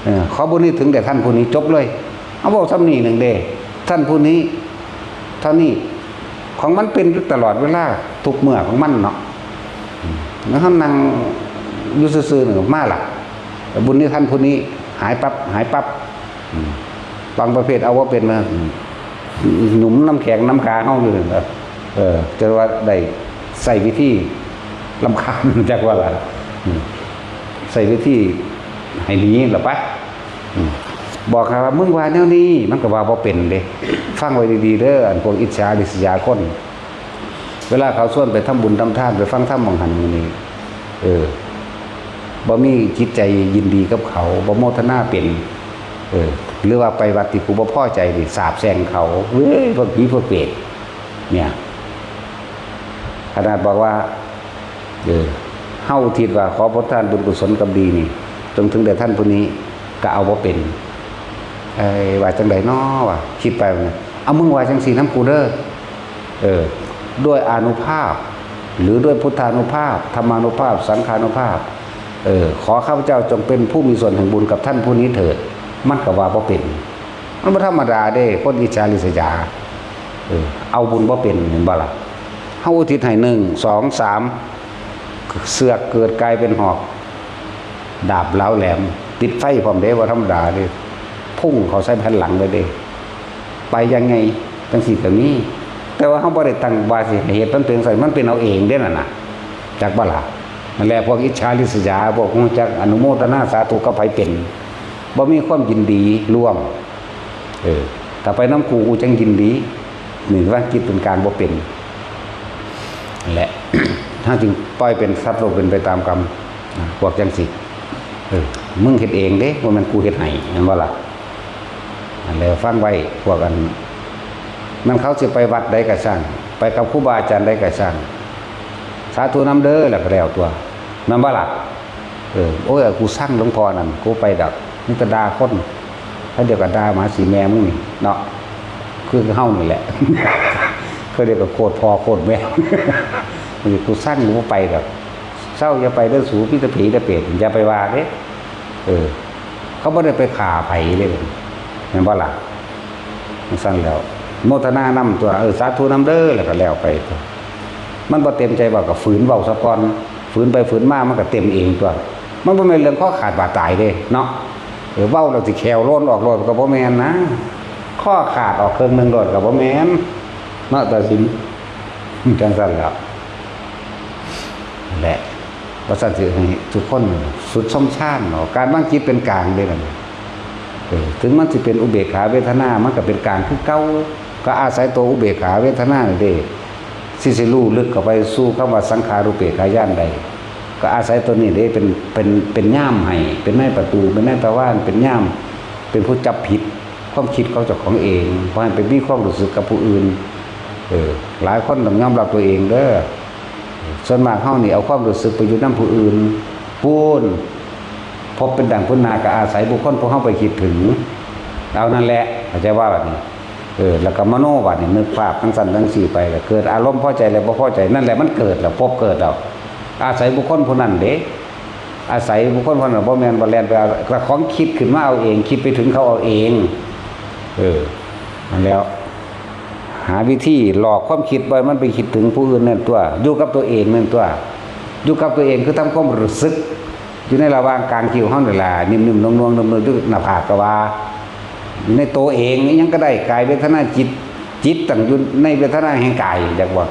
เออ ขอบุญนี้ถึงแด่ท่านผู้นี้ จบเลย เฮาเว้าส่ำนี้หนึ่งเด้ ท่านผู้นี้ เท่านี้ ของมันเป็นอยู่ตลอดเวลา ทุกเมื่อของมันเนาะ อืม แล้วเฮานั่งอยู่ซื่อๆนี่ มาละ บุญนี้ท่านผู้นี้ หายปั๊บ หายปั๊บ อืม บางประเภทเอาบ่เป็นมา อืม หนุ่มน้ำแข็งน้ำขาเฮาอยู่นั่นล่ะ เออ จนว่าได้ใช้วิธีรำคาญ จักว่าล่ะ อืม ใช้วิธีให้หนีล่ะไป อืม บอกให้ว่า "มึงว่าแนวนี้" มันก็ว่าบ่เป็นเด้ ฟังไว้ดีๆเด้อ อันพวกอิจฉาริษยาคน เวลาเขาชวนไปทำบุญทำทาน ไปฟังธรรมหม่องหั้นหม่องนี้ เออ บ่มีจิตใจยินดีกับเขา บ่โมทนาเป็น เออ หรือว่าไปวัดที่กูบ่พอใจนี่ สาปแช่งเขา เว้ย พวกผีพวกเปรต เนี่ย ขนาดบอกว่า เออ เฮาอุทิศว่าขอผลทานบุญกุศลกรรมดีนี่ จงถึงแด่ท่านผู้นี้ ก็เอาบ่เป็น เอ้ย ว่าจั่งใดน้อวะ คิดไปว่า "เอา มึงว่าจั่งซี้นำกูเด้อ" เออ ด้วยอานุภาพ หรือด้วยพุทธานุภาพ ธรรมานุภาพ สังฆานุภาพ เออ ขอข้าพเจ้าจงเป็นผู้มีส่วนแห่งบุญกับท่านผู้นี้เถิด มันก็ว่าบ่เป็น มันบ่ธรรมดาเด้ คนอิจฉาริษยา เออ เอาบุญบ่เป็น เห็นบ่ล่ะ เฮาอุทิศให้ หนึ่ง สอง สาม เสือกเกิดกลายเป็นหอก ดาบเหลาแหลม ติดไฟพร้อมเด้ บ่ธรรมดาเด้ พุ่งเข้าใส่แผ่นหลังเลยเด้ ไปยังไง จั่งซี้ก็มี แต่ว่าเฮาบ่ได้ตั้งว่าสิให้เฮ็ดมันเป็นจั่งซั้น มันเป็นเอาเองเด้นั่นน่ะ จักบ่ล่ะ นั่นแหละ พวกอิจฉาริษยา พวกบ่รู้จักอนุโมทนาสาธุกับไผเป็น บ่มีความยินดีร่วม เออ ถ้าไปนำกู กูจั่งยินดี นี่ว่าจิตเป็นกลางบ่เป็น นั่นแหละ เฮาจึงปล่อยเป็นสัตว์โลกเป็นไปตามกรรม นะ พวกจั่งซี้ เออ มึงเฮ็ดเองเด้ บ่แม่นกูเฮ็ดให้ แม่นบ่ล่ะ นั่นแหละ ฟังไว้ พวกอัน มันเขาสิไปวัดใดก็ช่าง ไปกับครูบาอาจารย์ใดก็ช่าง สาธุนำเด้อ แล้วก็แล้วตัว แม่นบ่ล่ะ เออ โอ้ย กูซังหลวงพ่อนั่น กูไปดอก มีแต่ด่าคน เขาเดียวก็ด่าหมาสีแม่มึงนี่เนาะ คือเฮานี่แหละ เขาเดียวก็โคตรพ่อโคตรแม่ กูซัง กูบ่ไปดอก เซา อย่าไปเด้อสู มีแต่ผีแต่เปรต อย่าไปว่าเด้ เออ เขาบ่ได้ไปฆ่าไผเด้ แม่นบ่ล่ะ? จั่งซั่นแล้ว โมทนานำตั๊ว เออ สาธุนำเด้อ แล้วก็แล้วไปตั๊ว มันบ่เต็มใจเว้าก็ฝืนเว้าซะก่อน ฝืนไปฝืนมามันก็เต็มเองตั๊ว มันบ่แม่นเรื่องคอขาดบาดตายเด้เนาะ เออ เว้าแล้วสิแข้วโลนออกโลดก็บ่แม่นนะ คอขาดออกเครื่องหนึ่งโลดก็บ่แม่นเนาะ ตัดสิน จั่งซั่นแล้ว นั่นแหละ ว่าซั่นสิให้ทุกคนสุดซอมชานเนาะ การวางจิตเป็นกลางเด้นั่น เออ ถึงมันสิเป็นอุเบกขาเวทนา มันก็เป็นกลางคือเก่า ก็อาศัยตัวอุเบกขาเวทนานี่เด้ สิสิรู้ลึกเข้าไปสู่คำว่าสังขารูปเปกขาญาณได้ ก็อาศัยตัวนี้เด้ เป็น เป็น เป็นย่ามให้ เป็นนายประตู เป็นนายตะวาน เป็นย่าม เป็นผู้จับผิดความคิดของเจ้าของเอง บ่ให้ไปมีความรู้สึกกับผู้อื่น เออ หลายคนต้องยอมรับตัวเองเด้อ ส่วนมากเฮานี่เอาความรู้สึกไปอยู่นำผู้อื่น ปู้น พบเป็นดั่งพุ้นนาก็อาศัยบุคคลผู้เฮาไปคิดถึง เอานั่นแหละ เข้าใจว่าบัดนี้ เออ แล้วก็มโนบัดนี้ นึกภาพจั่งซั่นจั่งซี้ไป ก็เกิดอารมณ์พอใจและบ่พอใจ นั่นแหละมันเกิดแล้ว พบเกิดแล้ว อาศัยบุคคลผู้นั้นเด้ อาศัยบุคคลผู้นั้น บ่แม่นว่าแล่นไปเอา เจ้าของคิดขึ้นมาเอาเอง คิดไปถึงเขาเอาเอง เออ นั่นแล้ว หาวิธีหลอกความคิดบ่ให้มันไปคิดถึงผู้อื่นนั่นตั๊ว อยู่กับตัวเองนั่นตั๊ว อยู่กับตัวเองคือทำความรู้สึก อยู่ในระหว่างกลางคิ้วเฮานี่ล่ะ นิ่มๆ นวลๆ นุ่มๆ อยู่หน้าผากก็ว่า อยู่ในตัวเอง อิหยังก็ได้ กายเวทนาจิต จิตตั้งอยู่ในเวทนาแห่งกาย จักบ่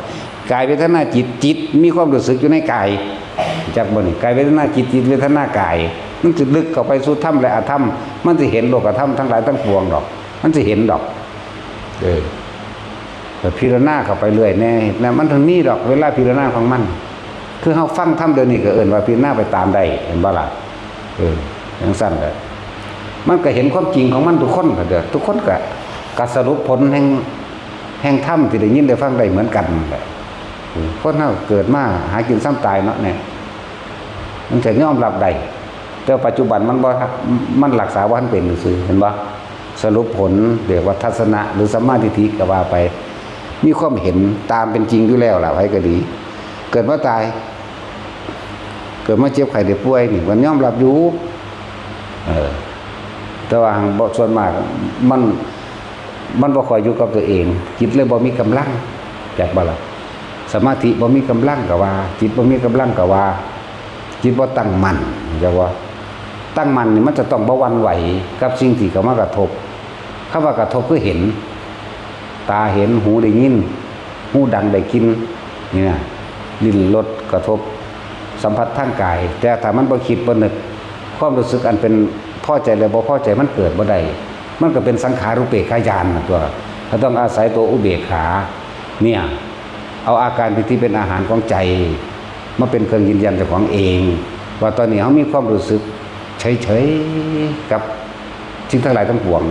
กายเวทนาจิต จิตมีความรู้สึกอยู่ในกาย จักบ่นี่ กายเวทนาจิต จิตเวทนากาย มันสิลึกเข้าไปสู่ธรรมและอธรรม มันสิเห็นโลกธรรมทั้งหลายทั้งปวงดอก มันสิเห็นดอก เออ แต่พิจารณาเข้าไปเรื่อยแน่นะ มันถึงมีดอกเวลาพิจารณาของมัน คือเฮาฟังธรรมเดี๋ยวนี้ก็เอิ้นว่าพิจารณาไปตามได้ เห็นบ่ล่ะ? เออ จั่งซั่นแหละ มันก็เห็นความจริงของมันทุกคนก็เด้อ ทุกคนก็ ก็สรุปผลแห่ง แห่งธรรมที่ได้ยินได้ฟังได้เหมือนกันนั่นแหละ เออ คนเฮาเกิดมาหากินส่ำตายเนาะเนี่ย มันจะยอมรับได้ แต่ปัจจุบันมันบ่ มันรักษาบ่ทันเป็นซื่อ เห็นบ่? สรุปผลเรียกว่าทัศนะหรือสัมมาทิฏฐิก็ว่าไป มีความเห็นตามเป็นจริงอยู่แล้วล่ะ ไผก็ดี เกิดมาตาย เกิดมาเจ็บไข้ได้ป่วยนี่ มันยอมรับอยู่ เออ แต่ว่าบ่ ส่วนมากมัน มันบ่ค่อยอยู่กับตัวเอง จิตเลยบ่มีกำลัง จักบ่ล่ะ? สมาธิบ่มีกำลังก็ว่า จิตบ่มีกำลังก็ว่า จิตบ่ตั้งมั่น จักบ่? ตั้งมั่นนี่มันจะต้องบ่หวั่นไหวกับสิ่งที่เข้ามากระทบ คำว่ากระทบคือเห็น ตาเห็น หูได้ยิน หูดังได้กลิ่น นี่นะ ลิ้นรสกระทบ สัมผัสทางกาย แต่ถ้ามันบ่คิดบ่นึก ความรู้สึกอันเป็นพอใจและบ่พอใจมันเกิดบ่ได้ มันก็เป็นสังขารูปเปกขาญาณน่ะตั๊ว ก็ต้องอาศัยตัวอุเบกขา เนี่ย เอาอาการที่เป็นอาหารของใจ มาเป็นเครื่องยืนยันเจ้าของเอง ว่าตอนนี้เฮามีความรู้สึกเฉยๆ กับสิ่งทั้งหลายทั้งปวง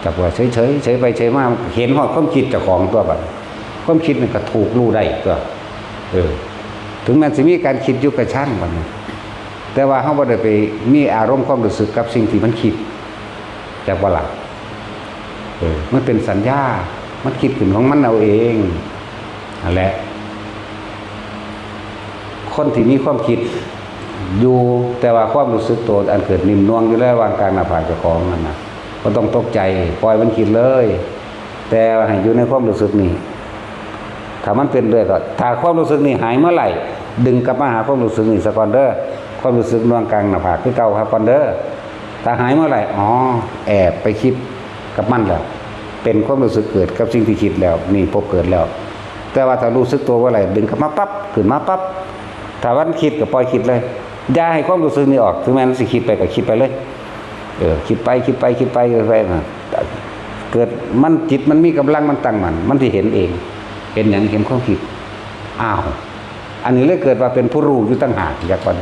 จักว่าเฉยๆ เฉยไปเฉยมา เห็นฮอดความคิดเจ้าของตั๊วบัด ความคิดนี่ก็ถูกรู้ได้ตั๊ว เออ ถึงแม้นสิมีการคิดอยู่ก็ช่างบัดนี้ แต่ว่าเฮาบ่ได้ไปมีอารมณ์ความรู้สึกกับสิ่งที่มันคิด จักบ่ล่ะ? เออ มันเป็นสัญญา มันคิดขึ้นของมันเอาเอง นั่นแหละ คนที่มีความคิดอยู่ แต่ว่าความรู้สึกตัวอันเกิดนิ่มนวลอยู่ในระหว่างกลางหน้าผากเจ้าของนั่นน่ะ บ่ต้องตกใจ ปล่อยมันคิดเลย แต่ให้อยู่ในความรู้สึกนี้ ถ้ามันเป็นเรื่อยก็ ถ้าความรู้สึกนี้หายเมื่อไหร่ ดึงกลับมาหาความรู้สึกนี้ซะก่อนเด้อ ความรู้สึกนวลกลางหน้าผากคือเก่าครับก่อนเด้อ ถ้าหายเมื่อไหร่ อ๋อ แอบไปคิดกับมันแล้ว เป็นความรู้สึกเกิดกับสิ่งที่คิดแล้ว นี่พบเกิดแล้ว แต่ว่าถ้ารู้สึกตัวเมื่อไหร่ ดึงกลับมาปั๊บ ขึ้นมาปั๊บ ถ้ามันคิดก็ปล่อยคิดเลย อย่าให้ความรู้สึกนี้ออก ถึงแม้มันสิคิดไปก็คิดไปเลย เออ คิดไป คิดไป คิดไป คิดไปนะ เกิดมันจิตมันมีกำลังมันตั้งมั่น มันสิเห็นเอง เห็นหยัง เห็นความคิด อ้าว อันนี้เลยเกิดว่าเป็นผู้รู้อยู่ต่างหาก จักว่า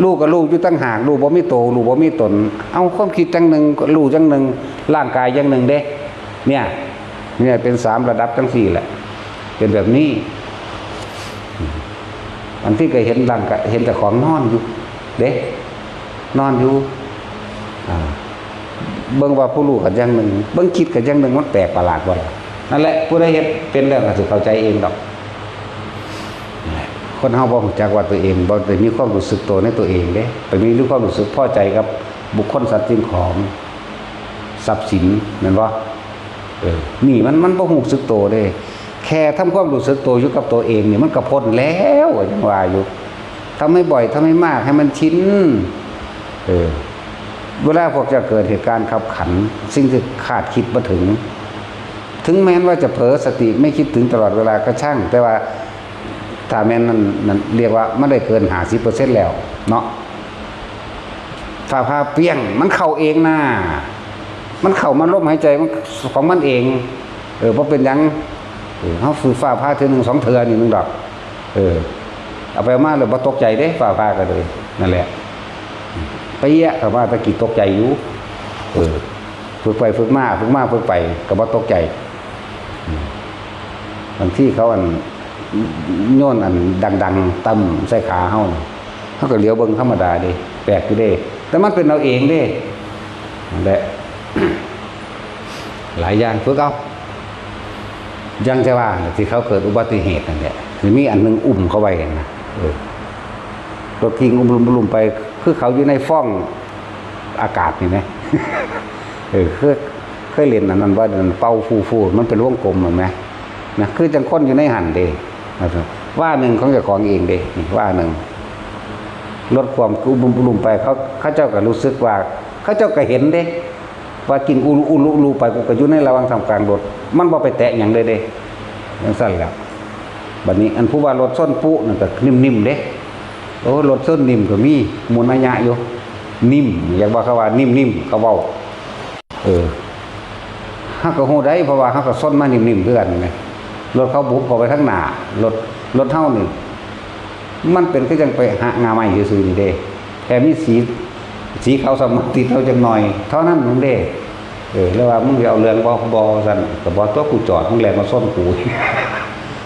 รู้ก็รู้อยู่ต่างหาก รู้บ่มีโต รู้บ่มีตน เอาความคิดจั่งหนึ่ง รู้จั่งหนึ่ง ร่างกายจั่งหนึ่งเด้ เนี่ย เนี่ยเป็นสามระดับจั่งซี้แหละ เป็นแบบนี้ อันที่ก็เห็นร่างกาย เห็นเจ้าของนอนอยู่ เด้ นอนอยู่ อ่า เบิ่งว่าผู้รู้ก็อย่างหนึ่ง เบิ่งจิตก็อย่างหนึ่ง มันแปลกประหลาดบ่ล่ะ? นั่นแหละ ผู้ใดเฮ็ดเป็นแล้วก็สิเข้าใจเองดอก นั่นแหละ คนเฮาบ่รู้จักว่าตัวเอง บ่ได้มีความรู้สึกตัวในตัวเองเด้ ไปมีรู้ความรู้สึกพอใจกับบุคคลสัตว์สิ่งของ ทรัพย์สิน แม่นบ่ เออ นี่มัน มันบ่รู้สึกตัวเด้ แค่ทำความรู้สึกตัวอยู่กับตัวเองนี่มันก็พ้นแล้ว ยังว่าอยู่ ทำให้บ่อย ทำให้มาก ให้มันชิน เออ เวลาพวกเจ้าเกิดเหตุการณ์คับขัน สิ่งที่คาดคิดบ่ถึง ถึงแม้นว่าจะเผลอสติไม่คิดถึงตลอดเวลาก็ช่าง แต่ว่าถ้าแม่นนั่น นั่นเรียกว่ามันได้เกินห้าสิบเปอร์เซ็นต์แล้วเนาะ ฟ้าผ่าเปรี้ยง มันเข้าเองนะ มันเข้ามาลมหายใจมันของมันเอง เออ บ่เป็นหยัง เออ เฮาฝึกฟ้าผ่าเทื่อหนึ่งสองเทื่อนี่หนึ่งดอก เออ เอาไปเอามาแล้วบ่ตกใจเด้ ฟ้าผ่าก็เลย นั่นแหละ เปรี้ยเข้ามา ตะกี้ตกใจอยู่ เออ ฝึกไปฝึกมา ฝึกมาฝึกไป ก็บ่ตกใจ อืม บางทีเขาอัน โยนอันดังๆ ตำใส่ขาเฮานี่ เฮาก็เหลียวเบิ่งธรรมดาเด้ แปลกอยู่เด้ แต่มันเป็นเอาเองเด้ นั่นแหละ หลายอย่างฝึกเอา อย่างจะว่าน่ะ ที่เขาเกิดอุบัติเหตุนั่นแหละ สิมีอันหนึ่งอุ้มเขาไว้นะ เออ รถคิงอุ้มลุมๆ ไป คือเขาอยู่ในฟ้องอากาศนี่นะ เออ เคย เคยเล่นอันนั้นบ่ อันเป่าฟูๆ มันเป็นวงกลม เห็นไหม นะ คือจั่งคนอยู่ในหั่นเด้ ว่าหนึ่งของเจ้าของเองเด้ นี่ ว่าหนึ่ง รถความอุ้มลุมๆ ไป เขา เขาเจ้าก็รู้สึกว่า เขาเจ้าก็เห็นเด้ ว่ากิ่งอุลุอุลุอุลุไป กูก็อยู่ในระหว่างท่ามกลางรถ มันบ่ไปแตะหยังเลยเด้ จั่งซั้นแหละ บัดนี้อันผู้ว่ารถชนปุ๊นั่นก็นิ่มๆ เด้ โอ้ รถชนนิ่มก็มีมูลนัยยะอยู่ นิ่ม อยากว่าเขาว่านิ่มๆ เขาเว้า เออ เฮาก็ฮู้ได้ เพราะว่าเฮาก็ชนมานิ่มๆ คือกันแหม รถเขาบุบเข้าไปทางหน้า รถ รถเฮานี่ มันเป็นคือจั่งไปหะงาไม้ซื่อๆ นี่เด้ แค่มีสี สีขาวสมัติดเฮาจักหน่อย เท่านั้นเด้ เออ แล้วว่ามึงสิเอาเรื่องบ่ บ่ ว่าซั่น ก็บ่ตั๊ว กูจอด มึงแล่นมาชนกู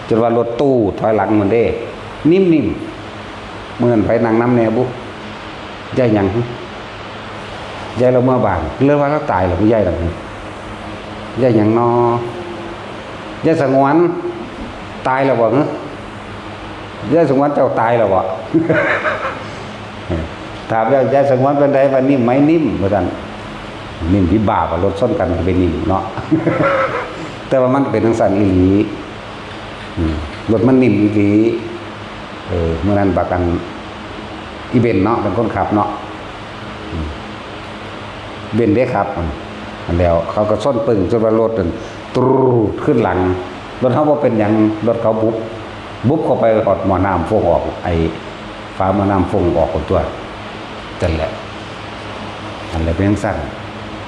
จนว่ารถตู้ถอยหลังมันเด้ นิ่มๆ มื้อนั้นไผนั่งนำแหน่บุ ยายหยัง ยายลาวเมือบ้าน หรือว่าลาวตายแล้ว ยายหยัง ยายหยังน้อ ยายสงวน ตายแล้วบ่ ยายสงวนเจ้าตายแล้วบ่ ถามแล้ว ยายสงวนเป็นได ว่านิ่มไหม นิ่ม ว่าซั่น นิ่มที่บ้าบ่ รถชนกันก็ไปนิ่มเนาะ แต่ว่ามันเป็นจั่งซั้นอีหลี อืม รถมันนิ่มอีหลี เออ มื้อนั้นบักอัน อีเบนเนาะ เป็นคนขับเนาะ อืม เบนเด้ขับ อัน อันแล้ว เขาก็ชนปึ้ง จนว่ารถนั่น ตรูดขึ้นหลัง รถเฮาบ่เป็นหยัง รถเขาบุบ บุบเข้าไปฮอดหม้อน้ำฟงออก ไอ้ฝาหม้อน้ำฟงออกพุ้นตั๊ว จั่งแหละ อันแหละเป็นจั่งซั้น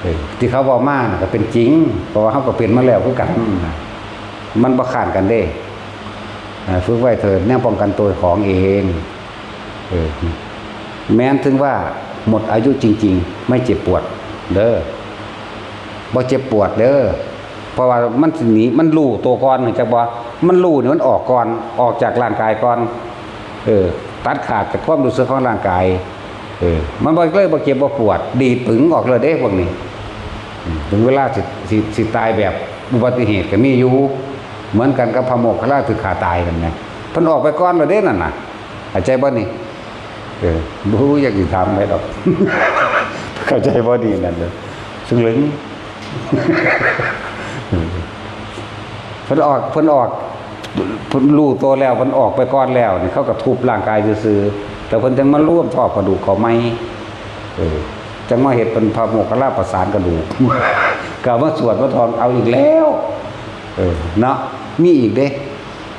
เออ ที่เขาเว้ามาน่ะก็เป็นจริง เพราะว่าเฮาก็เป็นมาแล้วคือกัน มันบ่ค้านกันเด้ เอ่อ ฝึกไว้เถิด แนวป้องกันตัวของเอง เออ แม้นถึงว่าหมดอายุจริงๆ ไม่เจ็บปวดเด้อ บ่เจ็บปวดเด้อ เพราะว่ามันสิหนี มันรู้ตัวก่อน จักบ่ มันรู้นี่มันออกก่อน ออกจากร่างกายก่อน เออ ตัดขาดจากความรู้สึกของร่างกาย เออ มันบ่เลยบ่เจ็บบ่ปวด ดีดปึ๋งออกเลยเด้พวกนี้ อืม ถึงเวลาสิ สิ สิตายแบบอุบัติเหตุก็มีอยู่ เหมือนกันกับพระโมคคัลลานะถูกฆ่าตายนั่นแหละ เพิ่นออกไปก่อนแล้วเด้นั่นน่ะ เข้าใจบ่นี่ เออ บ่อยากสิถามไปดอก เข้าใจบ่นี่นั่นเด้อ ซึ่งเหลิง เพิ่นออก เพิ่นออก เพิ่นรู้ตัวแล้ว เพิ่นออกไปก่อนแล้วนี่ เขาก็ทุบร่างกายซื่อๆ แล้วเพิ่นจั่งมารวมทอกกระดูกเข้าใหม่ เออ จั่งมาเฮ็ดเป็นพระโมคคัลลาประสานกระดูก ก็มาสวดมาท่องเอาอีกแล้ว เออ เนาะ มีอีกเด้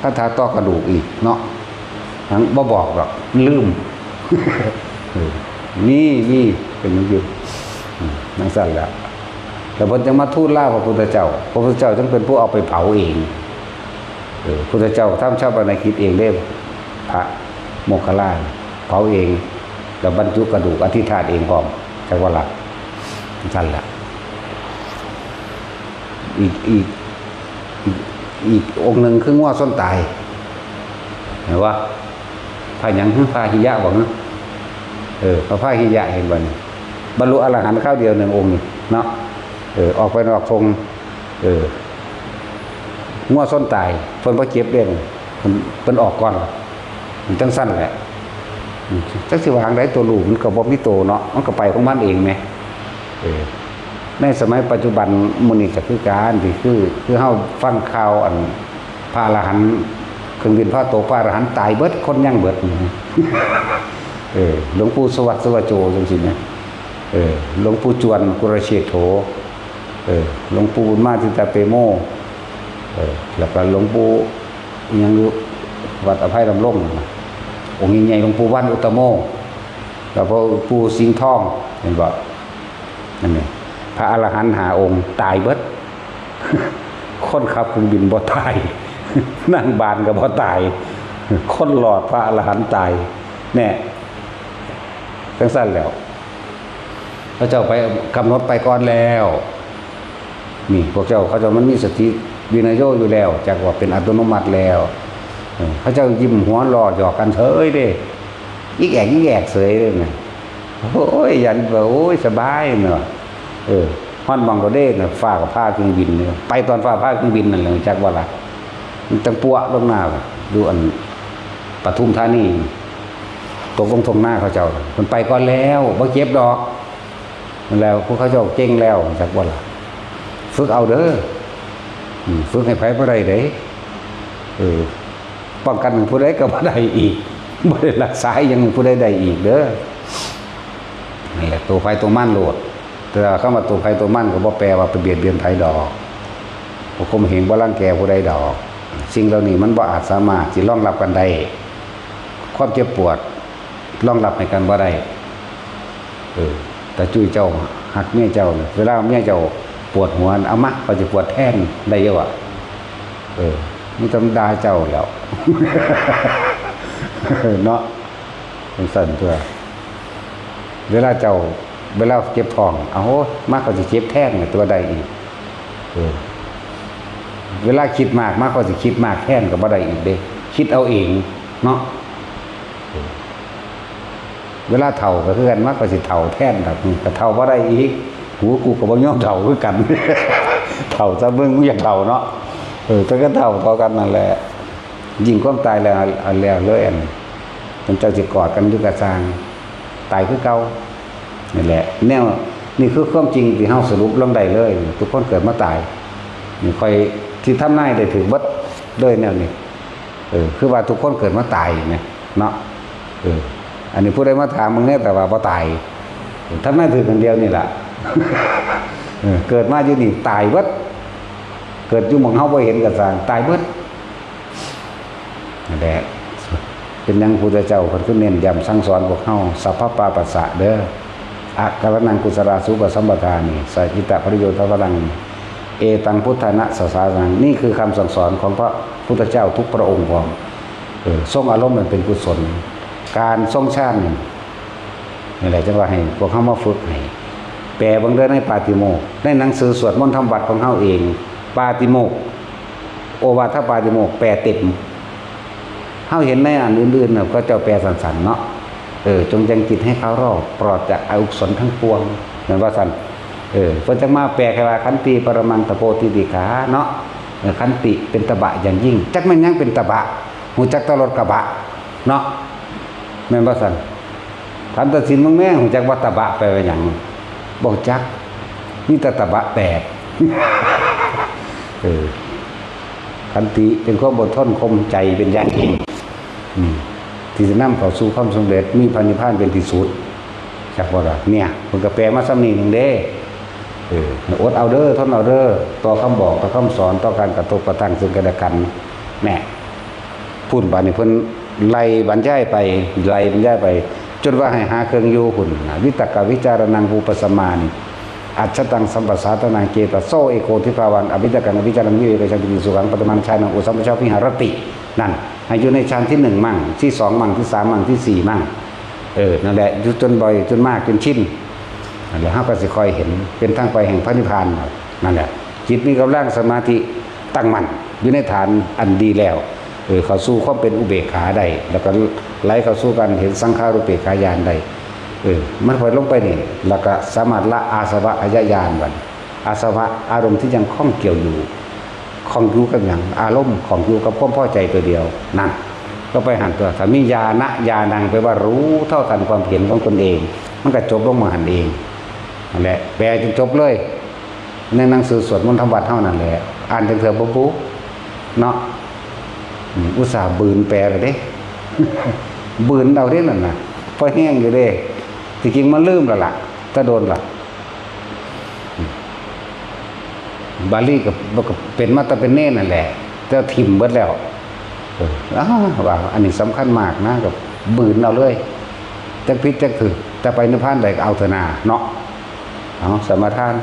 คาถาต่อกระดูกอีกเนาะ หังบ่บอกดอก ลืม เออ มี มี เป็นอยู่ อืม จั่งซั้นแหละ แล้วเพิ่นจั่งมาทูลลาพระพุทธเจ้า พระพุทธเจ้าจั่งเป็นผู้เอาไปเผาเอง เออ พุทธเจ้าทำฌาปนกิจเองเด้ พระโมคคัลลานะ เผาเอง แล้วบรรจุกระดูกอธิษฐานเองพร้อม จักว่าล่ะ จั่งซั้นแหละ อีก อีก อีก อีกองค์หนึ่งคืองัวชนตาย เห็นบ่ พาหยัง พาหิยะบ่ เออ พระพาหิยะเห็นบ่นี่ บรรลุอรหันต์คราวเดียวหนึ่งองค์นี่เนาะ เออ ออกไปนอกธง เออ งัวชนตาย เพิ่นบ่เจ็บเด้ เพิ่น เพิ่นออกก่อน จังซั่นแหละ อืม จักสิว่าจั่งใด ตัวรู้มันก็บ่มีตัวเนาะ มันก็ไปของมันเองแหม เออ ในสมัยปัจจุบันมื้อนี้ก็คือกัน ที่คือ คือเฮาฟังข่าวอันพระอรหันต์ เครื่องบินพาตก พระอรหันต์ตายเบิด คนยังเบิด เออ หลวงปู่สวัสดิ์ สุวัจโจ จังซี่แหม เออ หลวงปู่จวน กุลเชษโฐ เออ หลวงปู่บุญมา จิตตเปโม เออ แล้วก็หลวงปู่อิหยังอยู่ วัดอภัยดำรงน่ะ องค์ใหญ่ๆ หลวงปู่วันอุตตโม แล้วพระปู่สิงห์ทอง เห็นบ่ นั่นนี่ พระอรหันต์ห้าองค์ตายเบิด คนขับเครื่องบินบ่ตาย นั่งบานก็บ่ตาย คนรอดพระอรหันต์ตาย แน่ จังซั่นแล้ว เขาเจ้าไปกำหนดไปก่อนแล้ว นี่ พวกเจ้า เขาเจ้ามันมีสติวินัยโยอยู่แล้ว จักว่าเป็นอัตโนมัติแล้ว เออ เขาเจ้ายิ้มหัวล้อหยอกกันเฉยเด้ อิกแอกอิกแอกเฉยเลยนะ โอ้ย ยันว่า โอ้ย สบายเนาะ เออ ฮอดหม่องก็เด้นะ ฟ้าก็ผ่าเครื่องบินเนี่ย ไปตอนฟ้าผ่าเครื่องบินนั่นแหละ จักว่าล่ะ มันจั่งปัวลงหน้า อยู่อันปทุมธานี ตกลงท่งนาเขาเจ้า มันไปก่อนแล้ว บ่เจ็บดอก นั่นแหละ พวกเขาเจ้าเก่งแล้ว จักว่าล่ะ ฝึกเอาเด้อ อืม ฝึกให้ไผบ่ได้เด้ เออ ป้องกันผู้ใดก็บ่ได้อีก บ่ได้รักษาอิหยังผู้ใดได้อีกเด้อ นั่นแหละ ตัวไผตัวมันโลด แต่ว่าคำว่าตัวไผตัวมันก็บ่แปลว่าไปเบียดเบียนไผดอก บ่ข่มเหง บ่รังแกผู้ใดดอก สิ่งเหล่านี้มันบ่อาจสามารถสิรองรับกันได้ ความเจ็บปวดรองรับให้กันบ่ได้ เออ แต่จุ้ยเจ้าฮักเมียเจ้าน่ะ เวลาเมียเจ้าปวดหัวน่ะ เอามา ข้อยสิปวดแทน ได้อยู่อะ เออ มีแต่ด่าเจ้าแหล้ว เนาะ จั่งซั่นตั่ว เวลาเจ้า เวลาเจ็บท้อง เอา มา ข้อยสิเจ็บแทนน่ะ ตัวได้อีก เออ เวลาคิดมาก มา ข้อยสิคิดมากแทนก็บ่ได้อีกเด้ คิดเอาเองเนาะ เวลาเฒ่าก็คือกัน มา ข้อยสิเฒ่าแทนดอก อืม ก็เฒ่าบ่ได้อีก กู กูก็บ่ยอมเฒ่าคือกัน เฒ่าซะมึง มึงอยากเฒ่าเนาะ เออ แต่ก็เฒ่าเท่ากันนั่นแหละ ยิ่งความตายแล้ว อันแล้วเลยอัน มันเจ้าสิกอดกันอยู่กะซ่าง ตายคือเก่า นี่แหละ แนว นี่คือความจริงที่เฮาสรุปลงได้เลย ทุกคนเกิดมาตาย นี่ข้อยสิทำนายได้ถืกเบิดเลยแนวนี้ เออ คือว่าทุกคนเกิดมาตายนะ เนาะ เออ อันนี้ผู้ใดมาถามมึงเนี่ย แต่ว่าบ่ตาย ทำนายถืกอันเดียวนี่ล่ะ เออ เกิดมาอยู่นี่ตายเบิด เกิดอยู่หม่องเฮาบ่เห็นกะซ่าง ตายเบิด นั่นแหละ เป็นหยังพุทธเจ้าเพิ่นคือเน้นย้ำสั่งสอนพวกเฮา สัพพะปาปัสสะเด้อ อะกะระณังกุศลาสูปสัมปทานี่ สะจิตตะปริโยทะวรัง เอตังพุทธานะสาสานัง นี่คือคำสั่งสอนของพระพุทธเจ้าทุกพระองค์พร้อม เออ ทรงอารมณ์มันเป็นกุศล การทรงฌานนี่ นี่แหละจั่งว่าให้พวกเฮามาฝึกให้ แปลเบิ่งเด้อในปาติโมกข์ ในหนังสือสวดมนต์ทำวัตรของเฮาเอง ปาติโมกข์ โอวาทปาติโมกข์ แปลเต็ม เฮาเห็นในอันอื่นๆน่ะ เขาเจ้าแปลสั้นๆเนาะ เออ จงยังจิตให้เคารอบ ปลอดจากอกุศลทั้งปวง แม่นว่าซั่น เออ เพิ่นจั่งมาแปลแค่ว่า ขันติปรมังตะโพธิติขาเนาะ เออ ขันติเป็นตบะอย่างยิ่ง จักแม่นหยังเป็นตบะ ฮู้จักแต่รถกระบะเนาะ แม่นบ่ซั่น ถามตัดสินมึงแม่ ฮู้จักว่าตบะแปลว่าหยัง บ่ฮู้จัก มีแต่ตบะแตก เออ ขันติเป็นความอดทนข่มใจเป็นอย่างยิ่ง อืม ที่จะนำเข้าสู่ความสำเร็จ มีพระนิพพานเป็นที่สุด จักบ่ล่ะ เนี่ย เพิ่นก็แปลมาส่ำนี้หนึ่งเด้ เออ อดเอาเด้อ ทนเอาเด้อ ต่อคำบอก ต่อคำสอน ต่อการกระทบกระทั่งซึ่งกันและกัน แน่ พุ้น บาดนี้เพิ่นไล่บรรยายไป ไล่บรรยายไป จนว่าให้หาเครื่องอยู่พุ้นน่ะ วิตกวิจารณัง วิปัสสมานิ อัจฉตังสัมปัสสาทานัง เจตโสเอโกทิภาวัง อวิตกังอวิจารัง วิเวกชังปิติสุขัง ปัตตมังฌานัง อุสัมปชาวิหารติ นั่น ให้อยู่ในฌานที่หนึ่งมั่ง ที่สองมั่ง ที่สามมั่ง ที่สี่มั่ง เออ นั่นแหละ อยู่จนบ่อย จนมาก จนชิน นั่นแหละ เฮาก็สิค่อยเห็น เป็นทางไปแห่งพระนิพพาน นั่นแหละ จิตมีกำลัง สมาธิตั้งมั่น อยู่ในฐานอันดีแล้ว เออ เข้าสู่ความเป็นอุเบกขาได้ แล้วก็ไหลเข้าสู่การเห็นสังขารูปเปกขาญาณได้ เออ มันค่อยลงไปนี่ แล้วก็สามารถละอาสวะขยะญาณ บัดอาสวะ อารมณ์ที่ยังข้องเกี่ยวอยู่ ข้องอยู่กับหยัง อารมณ์ข้องอยู่กับความพอใจตัวเดียว นั่น ก็ไปหั่นตัว ถ้ามีญาณะญาณัง แปลว่ารู้เท่าทันความเห็นของตนเอง มันก็จบลงมาหั่นเอง นั่นแหละ แปลจนจบเลย ในหนังสือสวดมนต์ทำวัดเท่านั้นแหละ อ่านจังเถื่อบ่บุเนาะ อืม อุตส่าห์บืนแปลเลยเด้ บืนเอาเด้นั่นน่ะ พอแห้งอยู่เด้ ที่จริงมันลืมแล้วล่ะ แต่โดนล่ะ บาลีก็ ก็เป็นมาแต่เป็นเณรนั่นแหละ แต่ถิ่มเบิดแล้ว เออ อ้าว ว่าอันนี้สำคัญมากนะ ก็บืนเอาเลย จักผิดจักถูก แต่ไปนิพพานใดก็เอาเถอะนาเนาะ เอาสมาทาน